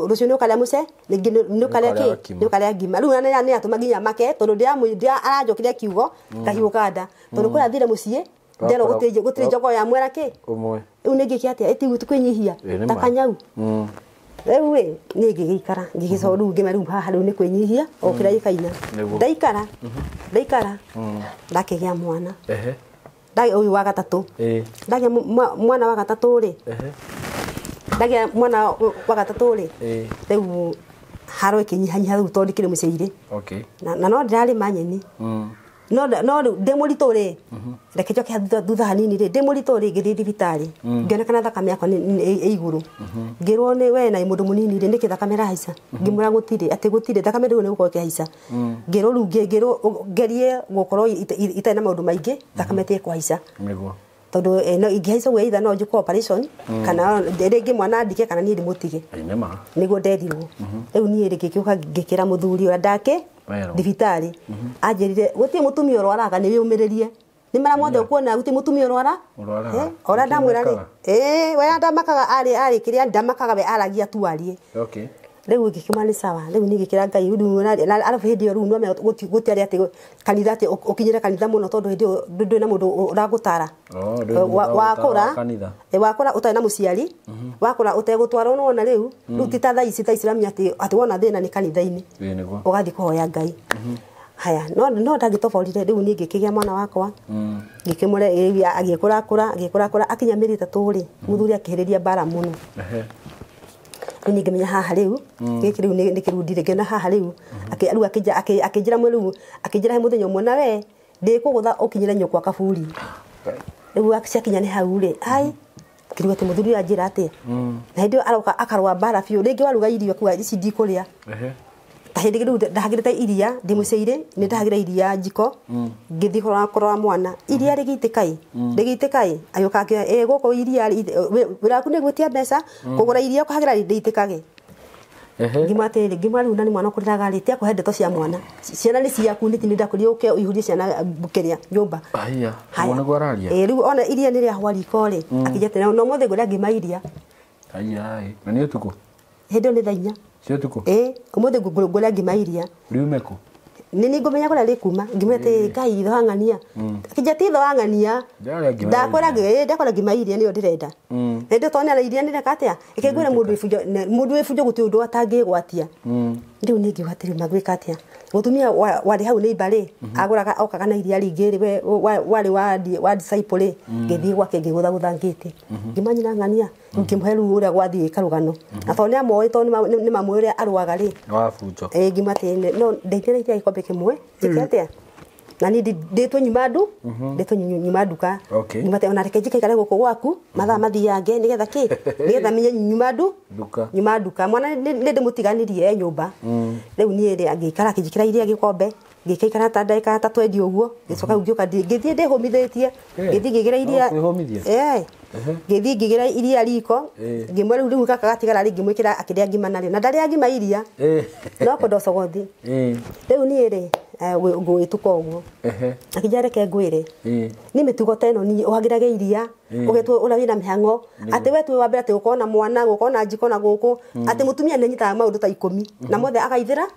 rũciũ nĩ ũkarĩa mũce rĩngĩ nĩ ũkarĩa kĩ nĩ ũkarĩa ngima rĩu nĩ atũma nginya make tondũ aranjokeria kiugo kahiũka nda tondũ kũrĩa athire mũciĩ nderwo gũtirĩ njogo ya mwera kĩ rĩu nĩ ngĩke atĩa ĩti kwĩnyihia ta kanyau rĩu ĩ niĩ ngĩgĩikara ngĩgĩcoka rĩu ngĩma rĩu haha rĩu nĩ kwĩnyihia o kĩrĩa gĩkaina ndaikara ndaikara ndakĩgĩa mwana ũyũ wa gatatũ ndagĩa mwana wa gatatũ rĩ ndagĩa mwana wa gatatũ rĩ rĩu haro ĩkĩnyihanyiha rĩu tondũ ndikĩrĩ mũciĩ-rĩ na no ndĩrarĩma nyeni no rĩu ndĩ mũritũ rĩ reke njoke thutha hanini rĩ ndĩ mũritũ rĩ ngĩthiĩ thibitarĩ ngĩonekana thakame yakwa ĩ igũrũ ngĩrwo nĩ we na mũndũ mũnini rĩ nĩkĩ thakame ĩrahaica ngĩmwĩra gũtirĩ atĩ gũtirĩ thakame rĩu nĩ gũkorwo ĩkĩhaica ngĩrwo rĩu ngĩrwo ngerie gũkorwo itarĩ na maũndũ maingĩ thakame ĩtige kũhaica tondũ no ingĩhaica ũguo either no njĩkwo operation kana rĩngĩ mwana andike kana niĩ ndĩmũtige nĩguo nderirwo rĩu niĩ rĩ ngĩgĩũka ngĩkĩra mũthuri ũrĩa ndakĩ thibitarĩ anjĩrire gũtirĩ mũtumia ũrwaraga nĩ wĩyũmĩrĩrie nĩ marĩa mothe ũkuona gũtirĩ mũtumia ũrwara ũrĩa ndamwĩra rĩ we ndamakaga arĩ kĩrĩa ndamakaga we aragia tu arie rĩu ngĩkĩma nĩ sawa rĩu niĩ ngĩkĩra Ngai rĩu arabu hĩndĩ ĩyo rĩu nĩwamenya gũtiarĩ atĩ kanitha atĩ ũkinyĩre kanitha mũno tondũ hĩndĩ ĩyo ndũrĩ na mũndũ ũragũtara wakũra wakũra ũtarĩ na mũciari wakũra ũtegũtwarwo nĩwona rĩu rĩu ti ta thaa ici ũramenya atĩ wona thĩna nĩ kanitha-inĩ ũgathiĩ kũhoya Ngai haya no ndangĩtoborire rĩu niĩ ngĩkĩgĩa mwana wakwa ngĩkĩmũre agĩkũrakũra agĩkũrakũra akinya mĩeri ĩtatũ rĩ mũthuri akĩhĩrĩria mbara mũno rĩu niĩ ngĩmenya haha rĩu gĩkĩ rĩu nĩ kĩrundire ngĩona haha rĩu rĩu akĩnjĩra rĩu akĩnjĩra he mũthenya ũmwe na we ndĩkũgũtha ũkinyĩre nyũkwa kaburi rĩu ciakinya nĩ hau rĩ ai ngĩrigwo atĩ mũthuri ũyũ anjĩra atĩa na hĩndĩ ĩyo aroka akarũa mbara biũ rĩngĩ waruga irio kuga ici ndikũrĩa Ta hĩndĩ rĩu ndahagĩrĩte iria ndĩ mũciĩ-rĩ nĩ ndahagĩra iria njiko ngĩthiĩ kũrora mwana iria rĩgĩitĩka rĩgĩitĩka agĩũka akĩoya ĩ gũkũ iria wĩra waku nĩ gwĩtia mbeca kũgũra iria ũkahagĩra rĩitĩkage. Ngĩmwĩra atĩrĩrĩ ngĩmwĩra rĩu na nĩ mwana ũkũrĩraga rĩ tiga kũhe ndeto cia mwana ciana nĩ ciaku nĩ ndakũria ũke ũihũrie ciana kĩrĩa nyũmba. Haya ũguo nĩguo araria. Ĩ rĩu ona iria nĩ rĩahwa riko rĩ akĩnjĩra atĩ no mũthĩ ngũrĩa ngima iria. Haya na nĩ ũtukũ? Hĩndĩ ĩyo nĩ thaa inya. Cia ũtukũ? Ĩ ũmũthĩ ngũrĩa ngima iria. Riume kũ? Nĩ nĩ ngũmenya kũrĩa rĩkuma ngĩmwĩra atĩ Ngai ithe wa ng'ania. Akĩnjĩra ti ithe wa ng'ania. Ndakora ngima iria nĩyo ndĩrenda. Na ndĩ tondũ iria nĩreka atĩa? Reke ngwĩre mũndũ wĩ bunjo gũtirĩ ũndũ atangĩgwatia. Rĩu niĩ ngiuga atĩrĩ magwĩka atĩa? Mũtumia warĩ hau neighbor rĩ agũraga okaga na iria rĩingĩ rĩ we warĩ wa disciple rĩ ngĩthiĩ gwake ngĩgũthagũtha ngĩte. Ngĩmanyina ng'ania ngĩmũhe rĩu ũrĩa gwathiĩ karũgano. Na tondũ nĩamoĩ tondũ nĩmamũĩ ũrĩa arũaga rĩ. Wa bunjo. Ĩ ngĩmwĩra atĩ no ndeithĩrĩria iria gĩkombe kĩmwe njĩke atĩa? Na niĩ ndĩtwo nyuma ndu ndĩtwo nyuma nduka. Ngĩmwĩra atĩ ona reke njikaikare gũkũ gwaku mathaa mathiange nĩgetha kĩ nĩgetha menye nyuma ndu nduka nyuma nduka mwana nĩ ndĩmũtiganirie e nyũmba. Rĩu niĩ rĩ angĩikara akĩnjĩkĩra iria gĩkombe ngĩikaikara ta ndagĩka ta 20 ũguo ngĩcoka rĩu ngĩũka ngĩthiĩ ndĩhũmithĩtie ngĩthiĩ ngĩgĩra iria. Ngĩthiĩ ngĩgĩra iria riko ngĩmwĩra rĩu gaka gatigara rĩ ngĩmwĩkĩra akĩrĩa ngima narĩo na ndarĩa ngima iria no kwenda ũcogothi. Rĩu niĩ rĩ ngũgĩtuka ũguo akĩnjĩra reke ngwĩre niĩ mĩtugo ta ĩno niĩ ũhagĩrage iria ũgetwo ũrĩa wĩna mĩhang'o atĩ we tuwe wa mbere atĩ gũkorwo na mwana gũkorwo na njiko na gũkũ atĩ mũtumia nĩanyitaga maũndũ ta 10 na mothe agaithĩra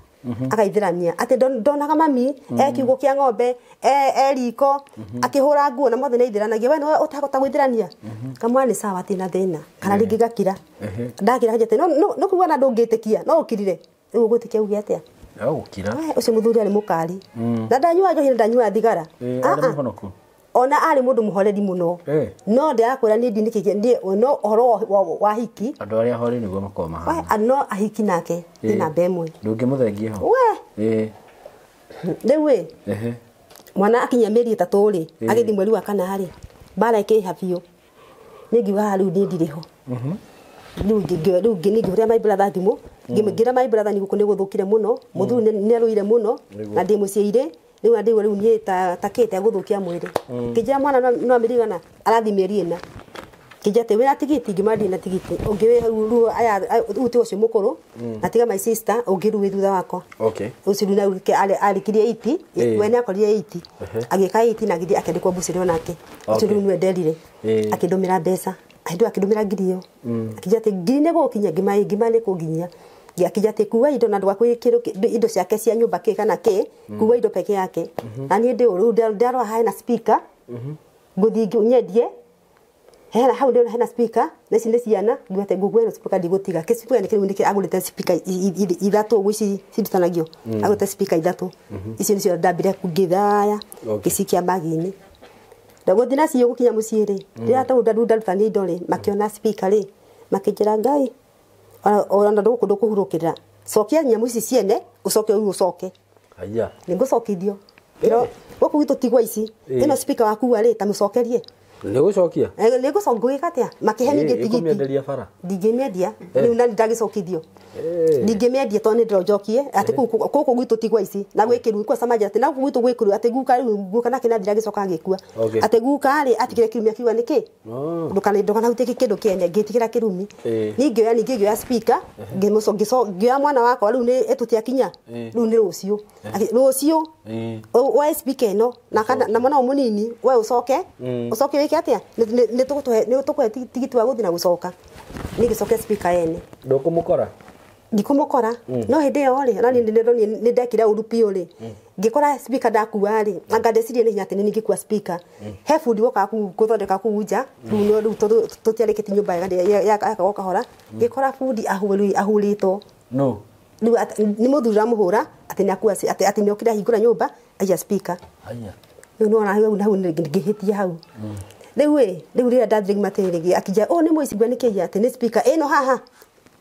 agaithĩrania atĩ ndonaga mami e kiugũ kĩa ng'ombe e riko akĩhũra nguo na mothe nĩaithĩranagia we nĩwe ũtahota gwĩthĩrania. Kamwana nĩ sawa atirĩ na thĩna kana rĩngĩ gakira ndakira kanjĩra atĩ no kuga na ndũngĩtĩkia no ũkirire rĩu ũgwĩtĩkia uge atĩa? Gũkira. Ũcio mũthuri arĩ mũkari na ndanyuaga njohi na ndanyuaga thigara. Ona arĩ mũndũ mũhoreri mũno no ndĩrakwĩra niĩ ndinĩkĩtie no ũhoro wa hiki andũ arĩa ahoreri nĩguo makoragwo mahana no ahiki nake nĩ namba ĩmwe ndũngĩmũthengia ho. We rĩu ĩ mwana akinyia mĩeri 3 rĩ agĩthiĩ mweri wa 4 rĩ mbara ĩkĩha biũ niĩ ngiuga haha rĩu niĩ ndirĩ ho. Rĩu ngĩhũrĩra my brother thimũ ngĩmwĩra my brother nĩ gũkũ nĩ gũthũkire mũno mũthuri nĩ arũire mũno na ndĩ mũciĩ-irĩ rĩu ndĩigua rĩu niĩ ta kĩte gũthũkia mwĩrĩ. Ngĩnjĩra mwana no mĩrigana arathiĩ mĩeri 4 ngĩnjĩra atĩ wĩna tigiti ngĩmwĩra ndirĩ na tigiti ũngĩ rĩu aya rĩu ti ũcio mũkũrũ na tiga my sister ũngĩ rĩu wĩ thutha wakwa. Ũcio rĩu arĩkirie 80 we nĩakorire 80 agĩka 80 na agĩthiĩ akĩandĩkwo mbucĩrĩ onake ũcio rĩu nĩwe nderire akĩndũmĩra mbeca hĩndĩ ĩyo akĩndũmĩra ngiri ĩyo akĩnjĩra atĩ ngiri nĩ gũgũkinyia ngĩma nĩ kũnginyia akĩnjĩra atĩ kuua indo na ndũgakuue indo ciake cia nyũmba kĩ kana kĩ kuua indo peke yake na niĩ ndĩ rĩu ndarora hena speaker ngũthiĩ nyendie hena hau ndĩrona hena speaker na ici nĩ ciana ngiuga atĩ ngũkua ĩno speaker ndigũtiga kĩ speaker nĩ kĩrĩu nĩkĩ agũrĩte speaker ithatũ ũguo ici cirutanagio agũrĩte speaker ithatũ icio nĩcio ndambire ngĩthaya ngĩcikia bagi-inĩ ndagũthiĩ nacio gũkinya mũciĩ rĩ rĩrĩa tondũ ndarutania indo rĩ makĩona speaker rĩ makĩnjĩra Ngai ona ndũgũkũ ndũkũhurũkĩrĩra cokia nyamũ ici ciene ũcoke rĩu ũcoke. Haya nĩngũcokithio gũkũ gwitũ tigwa ici ĩno speaker wakua rĩ ta mũcokerie nĩgũcokia nĩngũcoka atĩa makĩhe ningĩ tigiti ĩkũmĩenderia bara ndingĩmĩendia rĩu na ndagĩcokithio ndingĩmĩendia tondũ nĩ ndĩronjokie atĩ gũkũ gwitũ tigwa ici na gwĩkĩru kwa samaja atĩ na gũkũ gwitũ gwĩkĩru atĩ guka rĩu guka nake nathira agĩcoka agĩkua atĩ guka rĩ atigire kĩrumi akiuga nĩkĩ ndũkanahutie kĩndũ kĩene ngĩtigĩra kĩrumi niĩ ngĩoya ningĩ ngĩoya speaker ngĩoya mwana wakwa rĩu nĩ tũtiakinya rĩu nĩ rũciũ rũciũ woe speaker ĩno na mwana ũyũ mũnini we ũcoke ũcoke wĩke atĩa nĩ tũkũhe tigiti wa gũthiĩ na gũcoka niĩ ngĩcokia speaker ene ndũkũmũkora ndikũmũkora no hĩndĩ ĩyo rĩ na nĩ ndekire ũru biũ rĩ ngĩkora speaker ndakua rĩ anga ndecirie nĩ hinya atĩ nĩ ngĩkua speaker he bundi wokaga gũthondeka kũu nja rĩu rĩu tondũ tũtiarĩkĩtie nyũmba yakagwo kahora ngĩkora bundi ahurĩtwo no rĩu nĩ mũthuri ũramũhũra atĩ nĩakua atĩ nĩokire ahingũra nyũmba aiya speaker rĩu nĩwona hau hau ngĩhĩtia hau rĩu ĩ rĩu rĩrĩa ndathire ngĩma atĩrĩrĩ akĩnjĩra ũũ nĩ mũici ngwe nĩkĩ atĩ nĩ speaker ĩno haha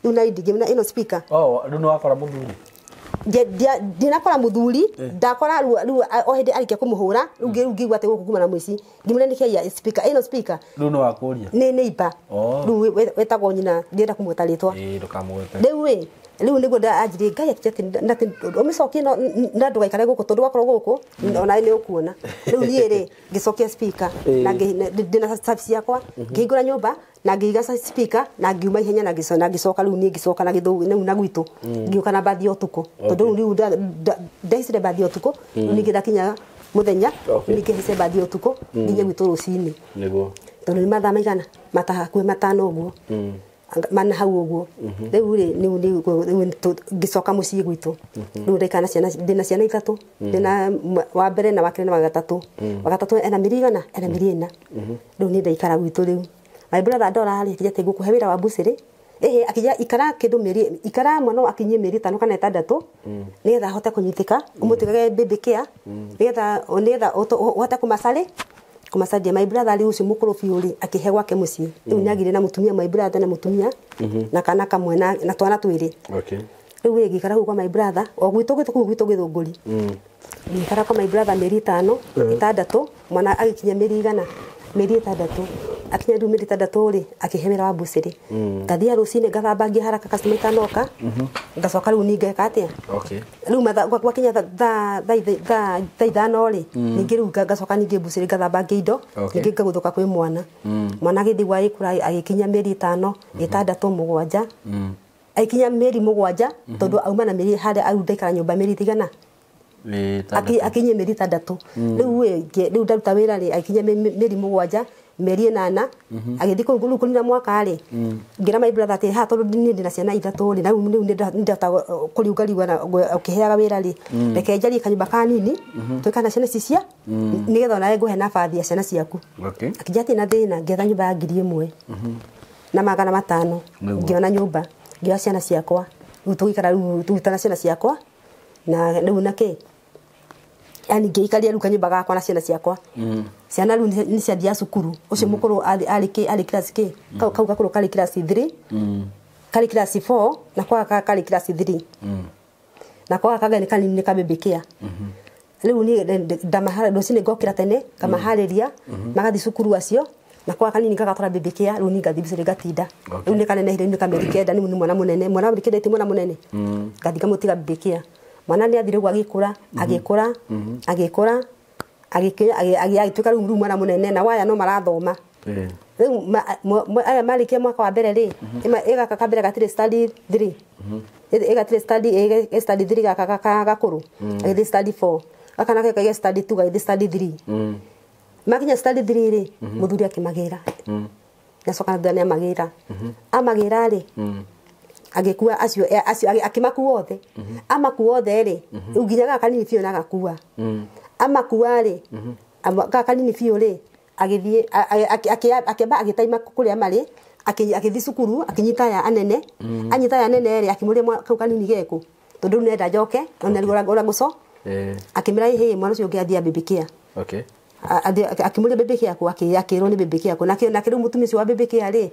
rĩu na ndingĩmena ĩno speaker rĩu nĩwakora mũthuri ndinakora mũthuri ndakora rĩu o hĩndĩ arĩkia kũmũhũra rĩu ngĩigua atĩ gũkũ kuma na mũici ngĩmwĩra nĩkĩ speaker ĩno speaker rĩu nĩwakũria nĩ neighbor rĩu wetagwo nyina ndĩrenda kũmwĩta rĩtwa ndũkamũgwete rĩu ĩ Rĩu nĩguo ndanjirie Ngai akĩnjĩra ũmĩcokie na ndũgaikare gũkũ tondũ wakorwo gũkũ onawe nĩ ũkuona. Rĩu niĩ rĩ ngĩcokia speaker na ndĩna service ciakwa ngĩhingũra nyũmba na ngĩiga speaker na ngiuma ihenya na ngĩcoka rĩu niĩ ngĩcoka na gĩthũngũ na gwitũ ngĩũka na bathi ya ũtukũ tondũ rĩu ndaicire bathi ya ũtukũ rĩu ningĩ ndakinya mũthenya ningĩ haice bathi ya ũtukũ nginye gwitũ rũcinĩ nĩguo tondũ nĩ mathaa maigana hakuhĩ matano ũguo mana hau ũguo. Rĩu rĩ ngĩcoka mũciĩ gwitũ rĩu ndaikara na ciana ndĩna ciana ithatũ ndĩna wa mbere na wa kerĩ na wa gatatũ. Wa gatatũ ena mĩeri igana ena mĩeri ĩna. Rĩu niĩ ndaikara gwitũ rĩu my brother ndora rĩ akĩnjĩra atĩ ngũkũhe wĩra wa mbucĩrĩ ĩhĩ akĩnjĩra ikara kĩndũ mĩeri ikara mwana akinyie mĩeri ĩtano kana ĩtandatũ nĩgetha ahote kũnyitĩka ũmũtigage baby care nĩgetha ũhote kũmacarĩ kumacaria. My brother rĩu ũcio mũkũrũ biũ rĩ akĩhe gwake mũciĩ rĩu nĩagire na mũtumia my brother na mũtumia na kana kamwe na twana twĩrĩ. Rĩu ĩ ngĩikara kũu kwa my brother o gwitũ gwitũ kũu gwitũ Gĩthũngũri ngĩikara kwa my brother mĩeri ĩtano ĩtandatũ mwana agĩkinya mĩeri igana mĩeri ĩtandatũ akinya rĩu mĩeri ĩtandatũ rĩ akĩhe wĩra wa mbucĩrĩ ngathiĩ rũcinĩ ngathambangia haraka customer itanoka ngacoka rĩu niĩ ngeka atĩa rĩu gwakinya thaa ithano rĩ ningĩ rĩu ngacoka ningĩ mbucĩrĩ ngathambangia indo ningĩ ngagũthũka kwĩ mwana. Mwana agĩthiĩ gwagĩkũra agĩkinya mĩeri ĩtano ĩtandatũ mũgwanja agĩkinya mĩeri mũgwanja tondũ auma na mĩeri harĩa au ndaikara nyũmba mĩeri ĩtigana akinyie mĩeri ĩtandatũ. Rĩu ndaruta wĩra rĩ agĩkinya mĩeri mũgwanja mĩeri ĩnana agĩthiĩ kũu rĩu kũnina mwaka rĩ ngĩra my brother atĩ haha tondũ niĩ ndĩna ciana ithatũ rĩ na rĩu nĩndahota kũriungariuga na ũkĩheaga wĩra rĩ reke njarie kanyũmba kanini tũikare na ciana ici cia nĩgetha onawe ngũhe nabathi ya ciana ciaku. Akĩnjĩra atirĩ na thĩna ngĩetha nyũmba ya 1500 ngĩona nyũmba ngĩoya ciana ciakwa rĩu tũgĩikara rĩu tũgĩikara na ciana ciakwa na rĩu na kĩ yani ngĩikaria rĩu kanyũmba gakwa na ciana ciakwa. Ciana rĩu nĩ ciathiaga cukuru ũcio mũkũrũ arĩ class kĩ kau gakũrũ karĩ class 3 karĩ class 4 na kwa karĩ class 3 na kwa kangĩ nĩ kanini nĩ kabĩbĩkĩa. Rĩu niĩ rũcinĩ ngokĩra tene kamaharĩria magathiĩ cukuru acio na kwa kanini gagatwara bĩbĩkĩa rĩu niĩ ngathiĩ mbucĩrĩ ngatinda. Rĩu nĩ kanenehire nĩ kamĩeri kenda nĩ mwana mũnene mwana wa mĩeri kenda ti mwana mũnene ngathiĩ ngamũtiga bĩbĩkĩa. Mwana nĩ athire ũguo agĩkũra agĩkũra agĩkũra agĩtuĩka rĩu mwana mũnene na waya no marathoma. Rĩu aya marĩkia mwaka wa mbere rĩ ĩgaka kambere gatirĩ study 3 ĩgatirĩ study study 3 gaka gakũrũ agĩthiĩ study 4 gaka nake kagĩa study 2 gagĩthiĩ study 3 makinya study 3 rĩ mũthuri akĩmagĩra nĩacoka na thutha nĩamagĩra amagĩra rĩ agĩkua acio acio akĩmakua othe amakua othe rĩ rĩu nginya gaka kanini biũ na agakua amakua rĩ gaka kanini biũ rĩ agĩthiĩ akĩamba agĩtaima kũrĩa marĩ agĩthiĩ cukuru akĩnyita aya anene anyita aya anene rĩ akĩmũria kau kanini geku tondũ rĩu nĩenda njoke na ũrĩa ngũco akĩmĩra hĩ mwana ũcio ũngĩ athiĩ ambĩbĩkĩa akĩmũria bĩbĩkĩ yaku akĩrwo nĩ bĩbĩkĩ yaku nake rĩu mũtumia ũcio wa bĩbĩkĩ rĩ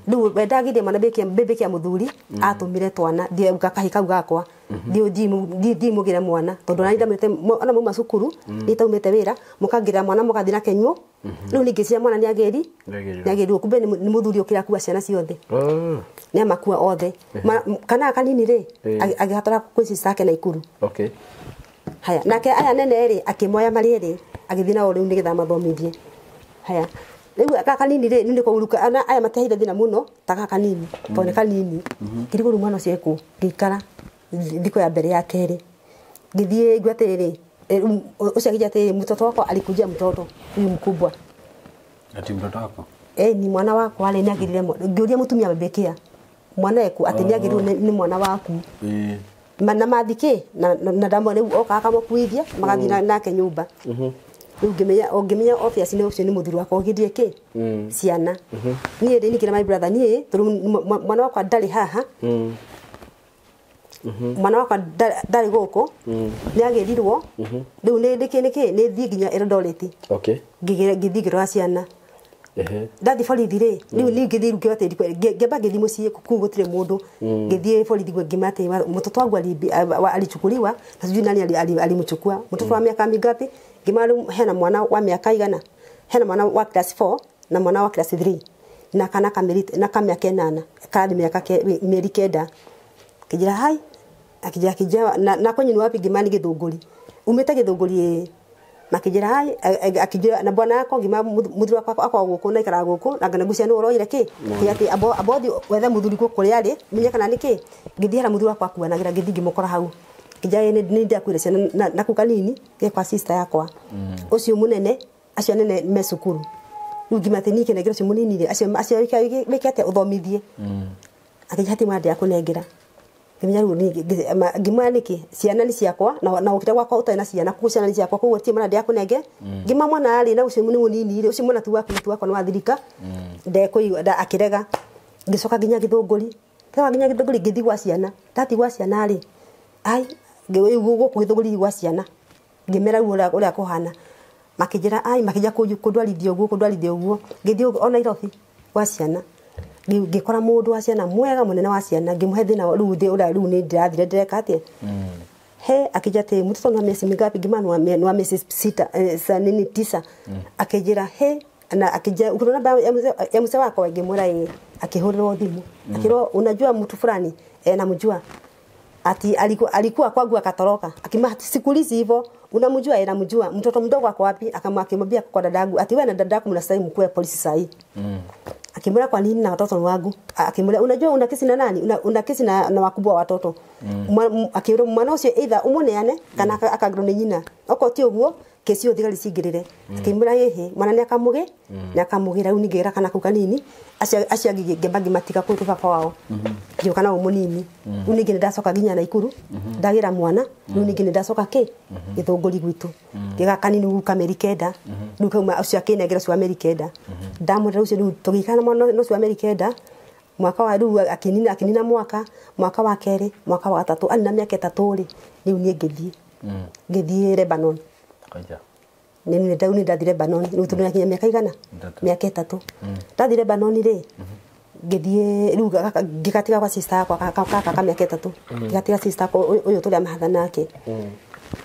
rĩu we ndagĩire mwana bĩbĩkĩ ya mũthuri atũmire twana thiĩ gakahĩ kau gakwa thiĩ mũgĩre mwana tondũ nani ndamĩte ona mauma cukuru nĩ taumĩte wĩra mũkangĩra mwana mũgathiĩ nake nyuo rĩu ningĩ cia mwana nĩagĩri nĩagĩrirwo kumbe nĩ mũthuri ũkĩra akua ciana ciothe nĩ amakua othe kana kanini rĩ agĩgatwara kwĩ sister yake Naikuru. Haya nake aya nene rĩ akĩmoya marĩ erĩ agĩthiĩ nao rĩu nĩgetha mathomithie. Haya rĩu gaka kanini rĩ nĩ kũguruka aya matiaheire thĩna mũno ta gaka kanini tondũ nĩ kanini ngĩrigwo rĩu mwana ũcio ekũ ngĩikara thikũ ya mbere ya kerĩ ngĩthiĩ ngwe atĩrĩrĩ ũcio akĩnjĩra atĩrĩrĩ mtoto wako alikujia mtoto huyu mkubwa. Ati mtoto wako? Ni mwana wakwa rĩ nĩagĩrire ngĩũria mũtumia bebekea mwana ekũ atĩ nĩagĩrirwo nĩ mwana waku na mathikĩ na ndamwe rĩu oka akamũkuithia magathiĩ nake nyũmba. Rĩu ngĩmenya obvious nĩ ũcio nĩ mũthuri wakwa ũgĩrie kĩ ciana. Niĩ rĩ ningĩ na my brother niĩ tondũ mwana wakwa ndarĩ haha mwana wakwa ndarĩ gũkũ nĩagĩrirwo rĩu nĩkĩ nĩ thiĩ nginya Eldoret ngĩthiĩ ngĩrora ciana. Ndathi borithi rĩ rĩu niĩ ngĩthiĩ rĩu ngĩamba ngĩthiĩ mũciĩ kũu gũtirĩ mũndũ ngĩthiĩ borithi ngĩmera atĩ mtoto wangu alichukuliwa na sijui nani alimchukua mtoto wa miaka mingapi ngĩmera rĩu hena mwana wa miaka igana hena mwana wa class 4 na mwana wa class 3 na kana kamĩeri na kamĩaka ĩnana karĩ mĩaka mĩeri kenda Akĩnjĩra hai, akĩnjĩra na kwenyu ni wapi? Ngĩmani Gĩthũngũri. Umĩte Gĩthũngũri ĩĩ. Makĩnjĩra hai, akĩnjĩra na bwana yako ngima muthuri wakwa akwa gũkũ na ikara gũkũ na ngana nĩ ũroire kĩ atĩ abothi wethe muthuri kũ kũrĩa arĩ menye kana nĩ kĩ. Ngĩthiĩ harĩa muthuri wakwa akuanagĩra, ngĩthiĩ ngĩmũkora hau. Ngĩnjĩra nĩ ndakuire ciana na kau kanini ge kwa sister yakwa ũcio mũnene, acio anene me cukuru. Rĩu ngima atĩ niĩ kĩnengera ũcio mũnini rĩ, acio wĩke atĩa ũthomithie. Akĩnjĩra hatirĩ mwana ndĩrakũnengera. Ngĩmenya rĩu ngĩmwĩra nĩkĩ ciana nĩ ciakwa na ũkĩte gwakwa ũtarĩ na ciana, koguo ciana nĩ ciakwa, koguo hatirĩ mwana ndĩrakũnenge. Ngĩma mwana arĩ na ũcio nĩ mũnini rĩ, ũcio mwana tu waku tu wakwa nĩ wathirika ndekũigua akĩrega. Ngĩcoka nginya Gĩthũngũri, ndacoka nginya Gĩthũngũri ngĩthiĩ gwa ciana. Ndathiĩ gwa ciana rĩ, ai gũkũ Gĩthũngũri gwa ciana ngĩmera rĩu ũrĩa kũhana. Makĩnjĩra ai, makĩnjĩra kũndwarithia ũguo kũndwarithia ũguo. Ngĩthiĩ o Nairobi gwa ciana, ngĩkora mũndũ wa ciana mwega mũnene wa ciana, ngĩmũhe thĩna rĩu ũrĩa rĩu nĩ ndĩrathire ndĩreka atĩa. He akĩnjĩra atĩ mtoto ni wa miezi mingapi? Ngĩmwĩra ni wa miezi sita, nini tisa. Akĩnjĩra he, na akĩnjĩra uko na namba ya mzee wako? Ngĩmwĩra ĩĩ. Akĩhũrĩrwo thimũ akĩrwo unajua mtu fulani? Namjua. Ati alikuwa kwangu akatoroka. Akima sikulizi hivyo, unamjua? Namjua. Mtoto mdogo ako wapi? Akamwambia kwa dadangu. Ati wewe na dadangu mnastahili mkue polisi saa hii. Akimwambia kwa nini na watoto wangu? Akimwambia unajua una kesi na nani? Una kesi na wakubwa wa watoto. Akimwambia mwana ũcio either umuneane kana akagro nĩ nyina. Okorwo ti ũguo kesi ĩyo thigari cingĩrĩre. Akimwĩra ĩhĩ mwana nĩ akamũgĩ nĩ akamũgĩra rĩu ningĩra kana kau kanini acio angĩ ngĩamba ngĩmatiga kũu baba wao. Ngĩũka nao mũnini. Rĩu ningĩ nĩndacoka nginya Naikuru ndagĩra mwana. Rĩu ningĩ nĩndacoka kĩ Gĩthũngũri gwitũ. Ngĩga kanini rĩu ka mĩeri 9 rĩu kauma ũcio akĩnengera ũcio wa mĩeri 9 ndamwĩra ũcio rĩu tũgĩikara na mwana ũcio wa mĩeri 9 mwaka wa rĩu akinina mwaka wa kerĩ, mwaka wa gatatũ, anina mĩaka 3 rĩ, rĩu niĩ ngĩthiĩ Lebanon. Nĩ rĩu nĩ ndathire Lebanon rĩu tondũ nĩakinya mĩaka igana mĩaka 3 ndathire Lebanon rĩ, ngĩthiĩ rĩu ngĩgatiga gwa sister yakwa kaka ka mĩaka 3 ngĩgatiga sister yakwa ũyũ tũrĩa mahatha nake.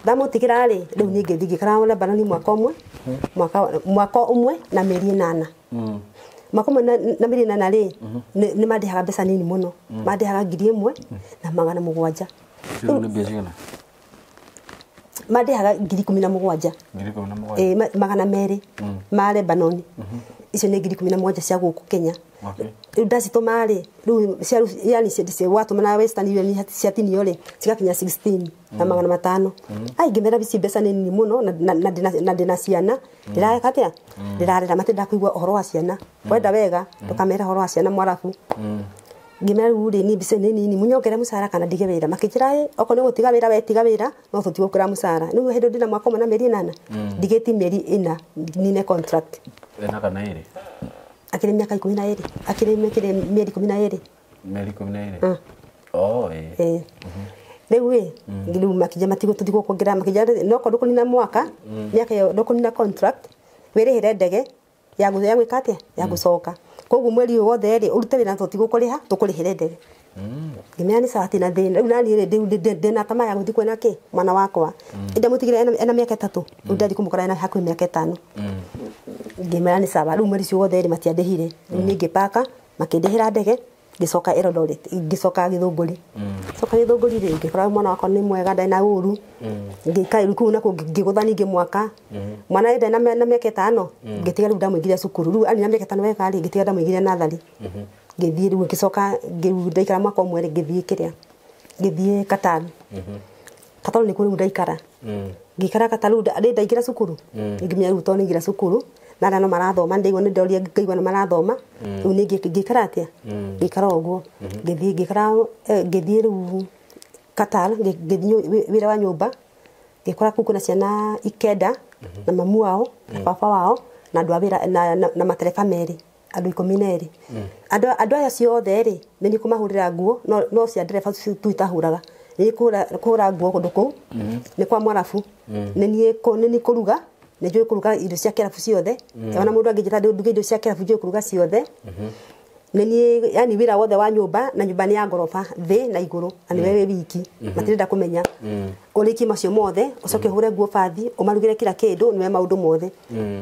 Ndamũtigĩra rĩ, rĩu niĩ ngĩthiĩ ngĩikara Lebanon mwaka ũmwe mwaka ũmwe na mĩeri 8. Mwaka ũmwe na mĩeri 8 rĩ, nĩ mandĩhaga mbeca nini mũno, mandĩhaga 1700. Rĩu nĩ mbia cigana? Mandĩhaga 17,000. 17,000. 200 ma Lebanon. Icio nĩ 17,000 cia gũkũ Kenya. Rĩu ndacitũma rĩ, rĩu cia yani cia watũma na Western Union ciatinio rĩ, cigakinya 16 na 500. Ai ngĩmera ici mbeca nĩ nini mũno na ndĩna ciana. Ndĩrareka atĩa? Ndĩrarera matenda kũigua ũhoro wa ciana. Wenda wega ndũkamere ũhoro wa ciana mwarabu. Ngĩmera rĩu rĩ, niĩ mbeca nĩ nini, mũnyongere mũcara kana ndige wĩra. Makĩnjĩra okorwo nĩ gũtiga wĩra we tiga wĩra, no tũtigũkũra mũcara. Rĩu hĩndĩ ndĩna mwaka ũmwe na mĩeri 8 ndigĩti mĩeri 4 nine contract. Ena kana ĩrĩ? Akĩrĩ mĩaka 12. Akĩrĩ mĩeri 12. Mĩeri 12? Oh, ĩĩ. Rĩu ĩ, rĩu makĩnjĩra matigũ tũtigũkuongerera, makĩnjĩra no korwo ndũkũnina mwaka, mĩaka ĩyo ndũkũnina contract, wĩrĩhĩre ndege ya gwĩka atĩa? Ya gũcoka. Koguo mweri ũyũ wothe rĩ, ũrute wĩra tũtigũkũrĩha, tũkũrĩhĩre ndege. Ngĩmera nĩ sawa hatirĩ na thĩna. Rĩu naniĩ rĩ, ndĩna tamaa ya gũthiĩ kuona kĩ mwana wakwa. Ndamũtigire ena mĩaka 3, rĩu ndathiĩ kũmũkora ena hakuhĩ mĩaka 5. Ngĩmera nĩ sawa. Rĩu mweri ũcio wothe rĩ, matiandĩhire. Rĩu niĩ ngĩpaka, makĩndĩhĩra ndege, ngĩcoka Eldoret, ngĩcoka Gĩthũngũri. Coka Gĩthũngũri rĩ, ngĩkora mwana wakwa nĩ mwega, ndarĩ na ũru. Ngĩikara rĩu kũu nakuo ngĩgũtha ningĩ mwaka. Mwana ndarĩ na mĩaka 5, ngĩtiga rĩu ndamũingĩria cukuru. Rĩu arĩ na mĩaka 5 wega rĩ, ngĩtiga ndamũingĩria natharĩ. Ngĩthiĩ rĩu ngĩcoka ndaikara mwaka ũmwe rĩ, ngĩthiĩ kĩrĩa, ngĩthiĩ Qatar. Qatar nĩkuo rĩu ndaikara. Ngĩikara Qatar rĩu rĩ ndaingĩra cukuru. Ngĩmenya rĩu tondũ nĩingĩra cukuru, na arĩa no marathoma, ndaigua nĩ ndoria ngaigua nĩ marathoma. Rĩu niĩ ngĩikara atĩa? Ngĩikara ũguo. Ngĩthiĩ ngĩikara ngĩthiĩ rĩu Qatar, ngĩthiĩ wĩra wa nyũmba. Ngĩkora kũu kwĩna ciana 9 na mamu wao na baba wao na andũ a wĩra na matereba 2, andũ 12. Andũ aya ciothe rĩ, nĩ niĩ kũmahũrĩra nguo, no cia ndereba tu itahũraga. Nĩ niĩ kũhũra nguo kũndũ kũu, nĩ kwa mwarabu. Nĩ niĩ kũruga, nĩ njũĩ kũruga irio cia kĩrabu ciothe. Ona mũndũ angĩnjĩta nduge irio cia kĩrabu njũĩ kũruga ciothe. Nĩ niĩ yani wĩra wothe wa nyũmba, na nyũmba nĩ ya ngoroba thĩ na igũrũ, na nĩwe wĩ wiki, matirenda kũmenya. Ũrĩkie macio mothe ũcoke ũhũre nguo bathi ũmarugĩre kila kĩndũ nĩwe maũndũ mothe.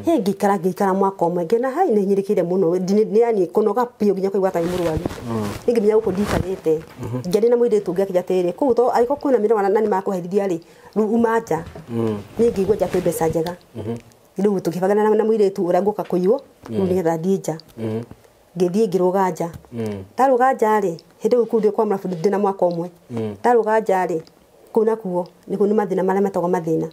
Hĩ ngĩikara mwaka ũmwe ngĩona hai nĩ nyirĩkĩire mũno nĩ yani kũnoga biũ nginya kũigua ta mũrwaru. Ningĩmenya gũkũ ndikarĩte ngĩaria na mũirĩtu ũngĩ akĩnjĩra atĩrĩrĩ kũu to angĩkorwo kwĩna mĩnoga na nĩmakũherithia rĩ rĩu uma nja. Niĩ ngĩigua nja kwĩ mbeca njega. Rĩu tũkĩbangana na mũirĩtu ũrĩa ngũka kũiywo rĩu nĩgetha thiĩ nja. Ngĩthiĩ ngĩrũga nja. Ndarũga nja rĩ hĩndĩ ĩyo kũu ndĩ kwa mũrabu ndĩ na mwaka ũmwe. Ndarũga nja rĩ kũu nakuo nĩkuo nĩ mathĩna marĩa metagwo mathĩna.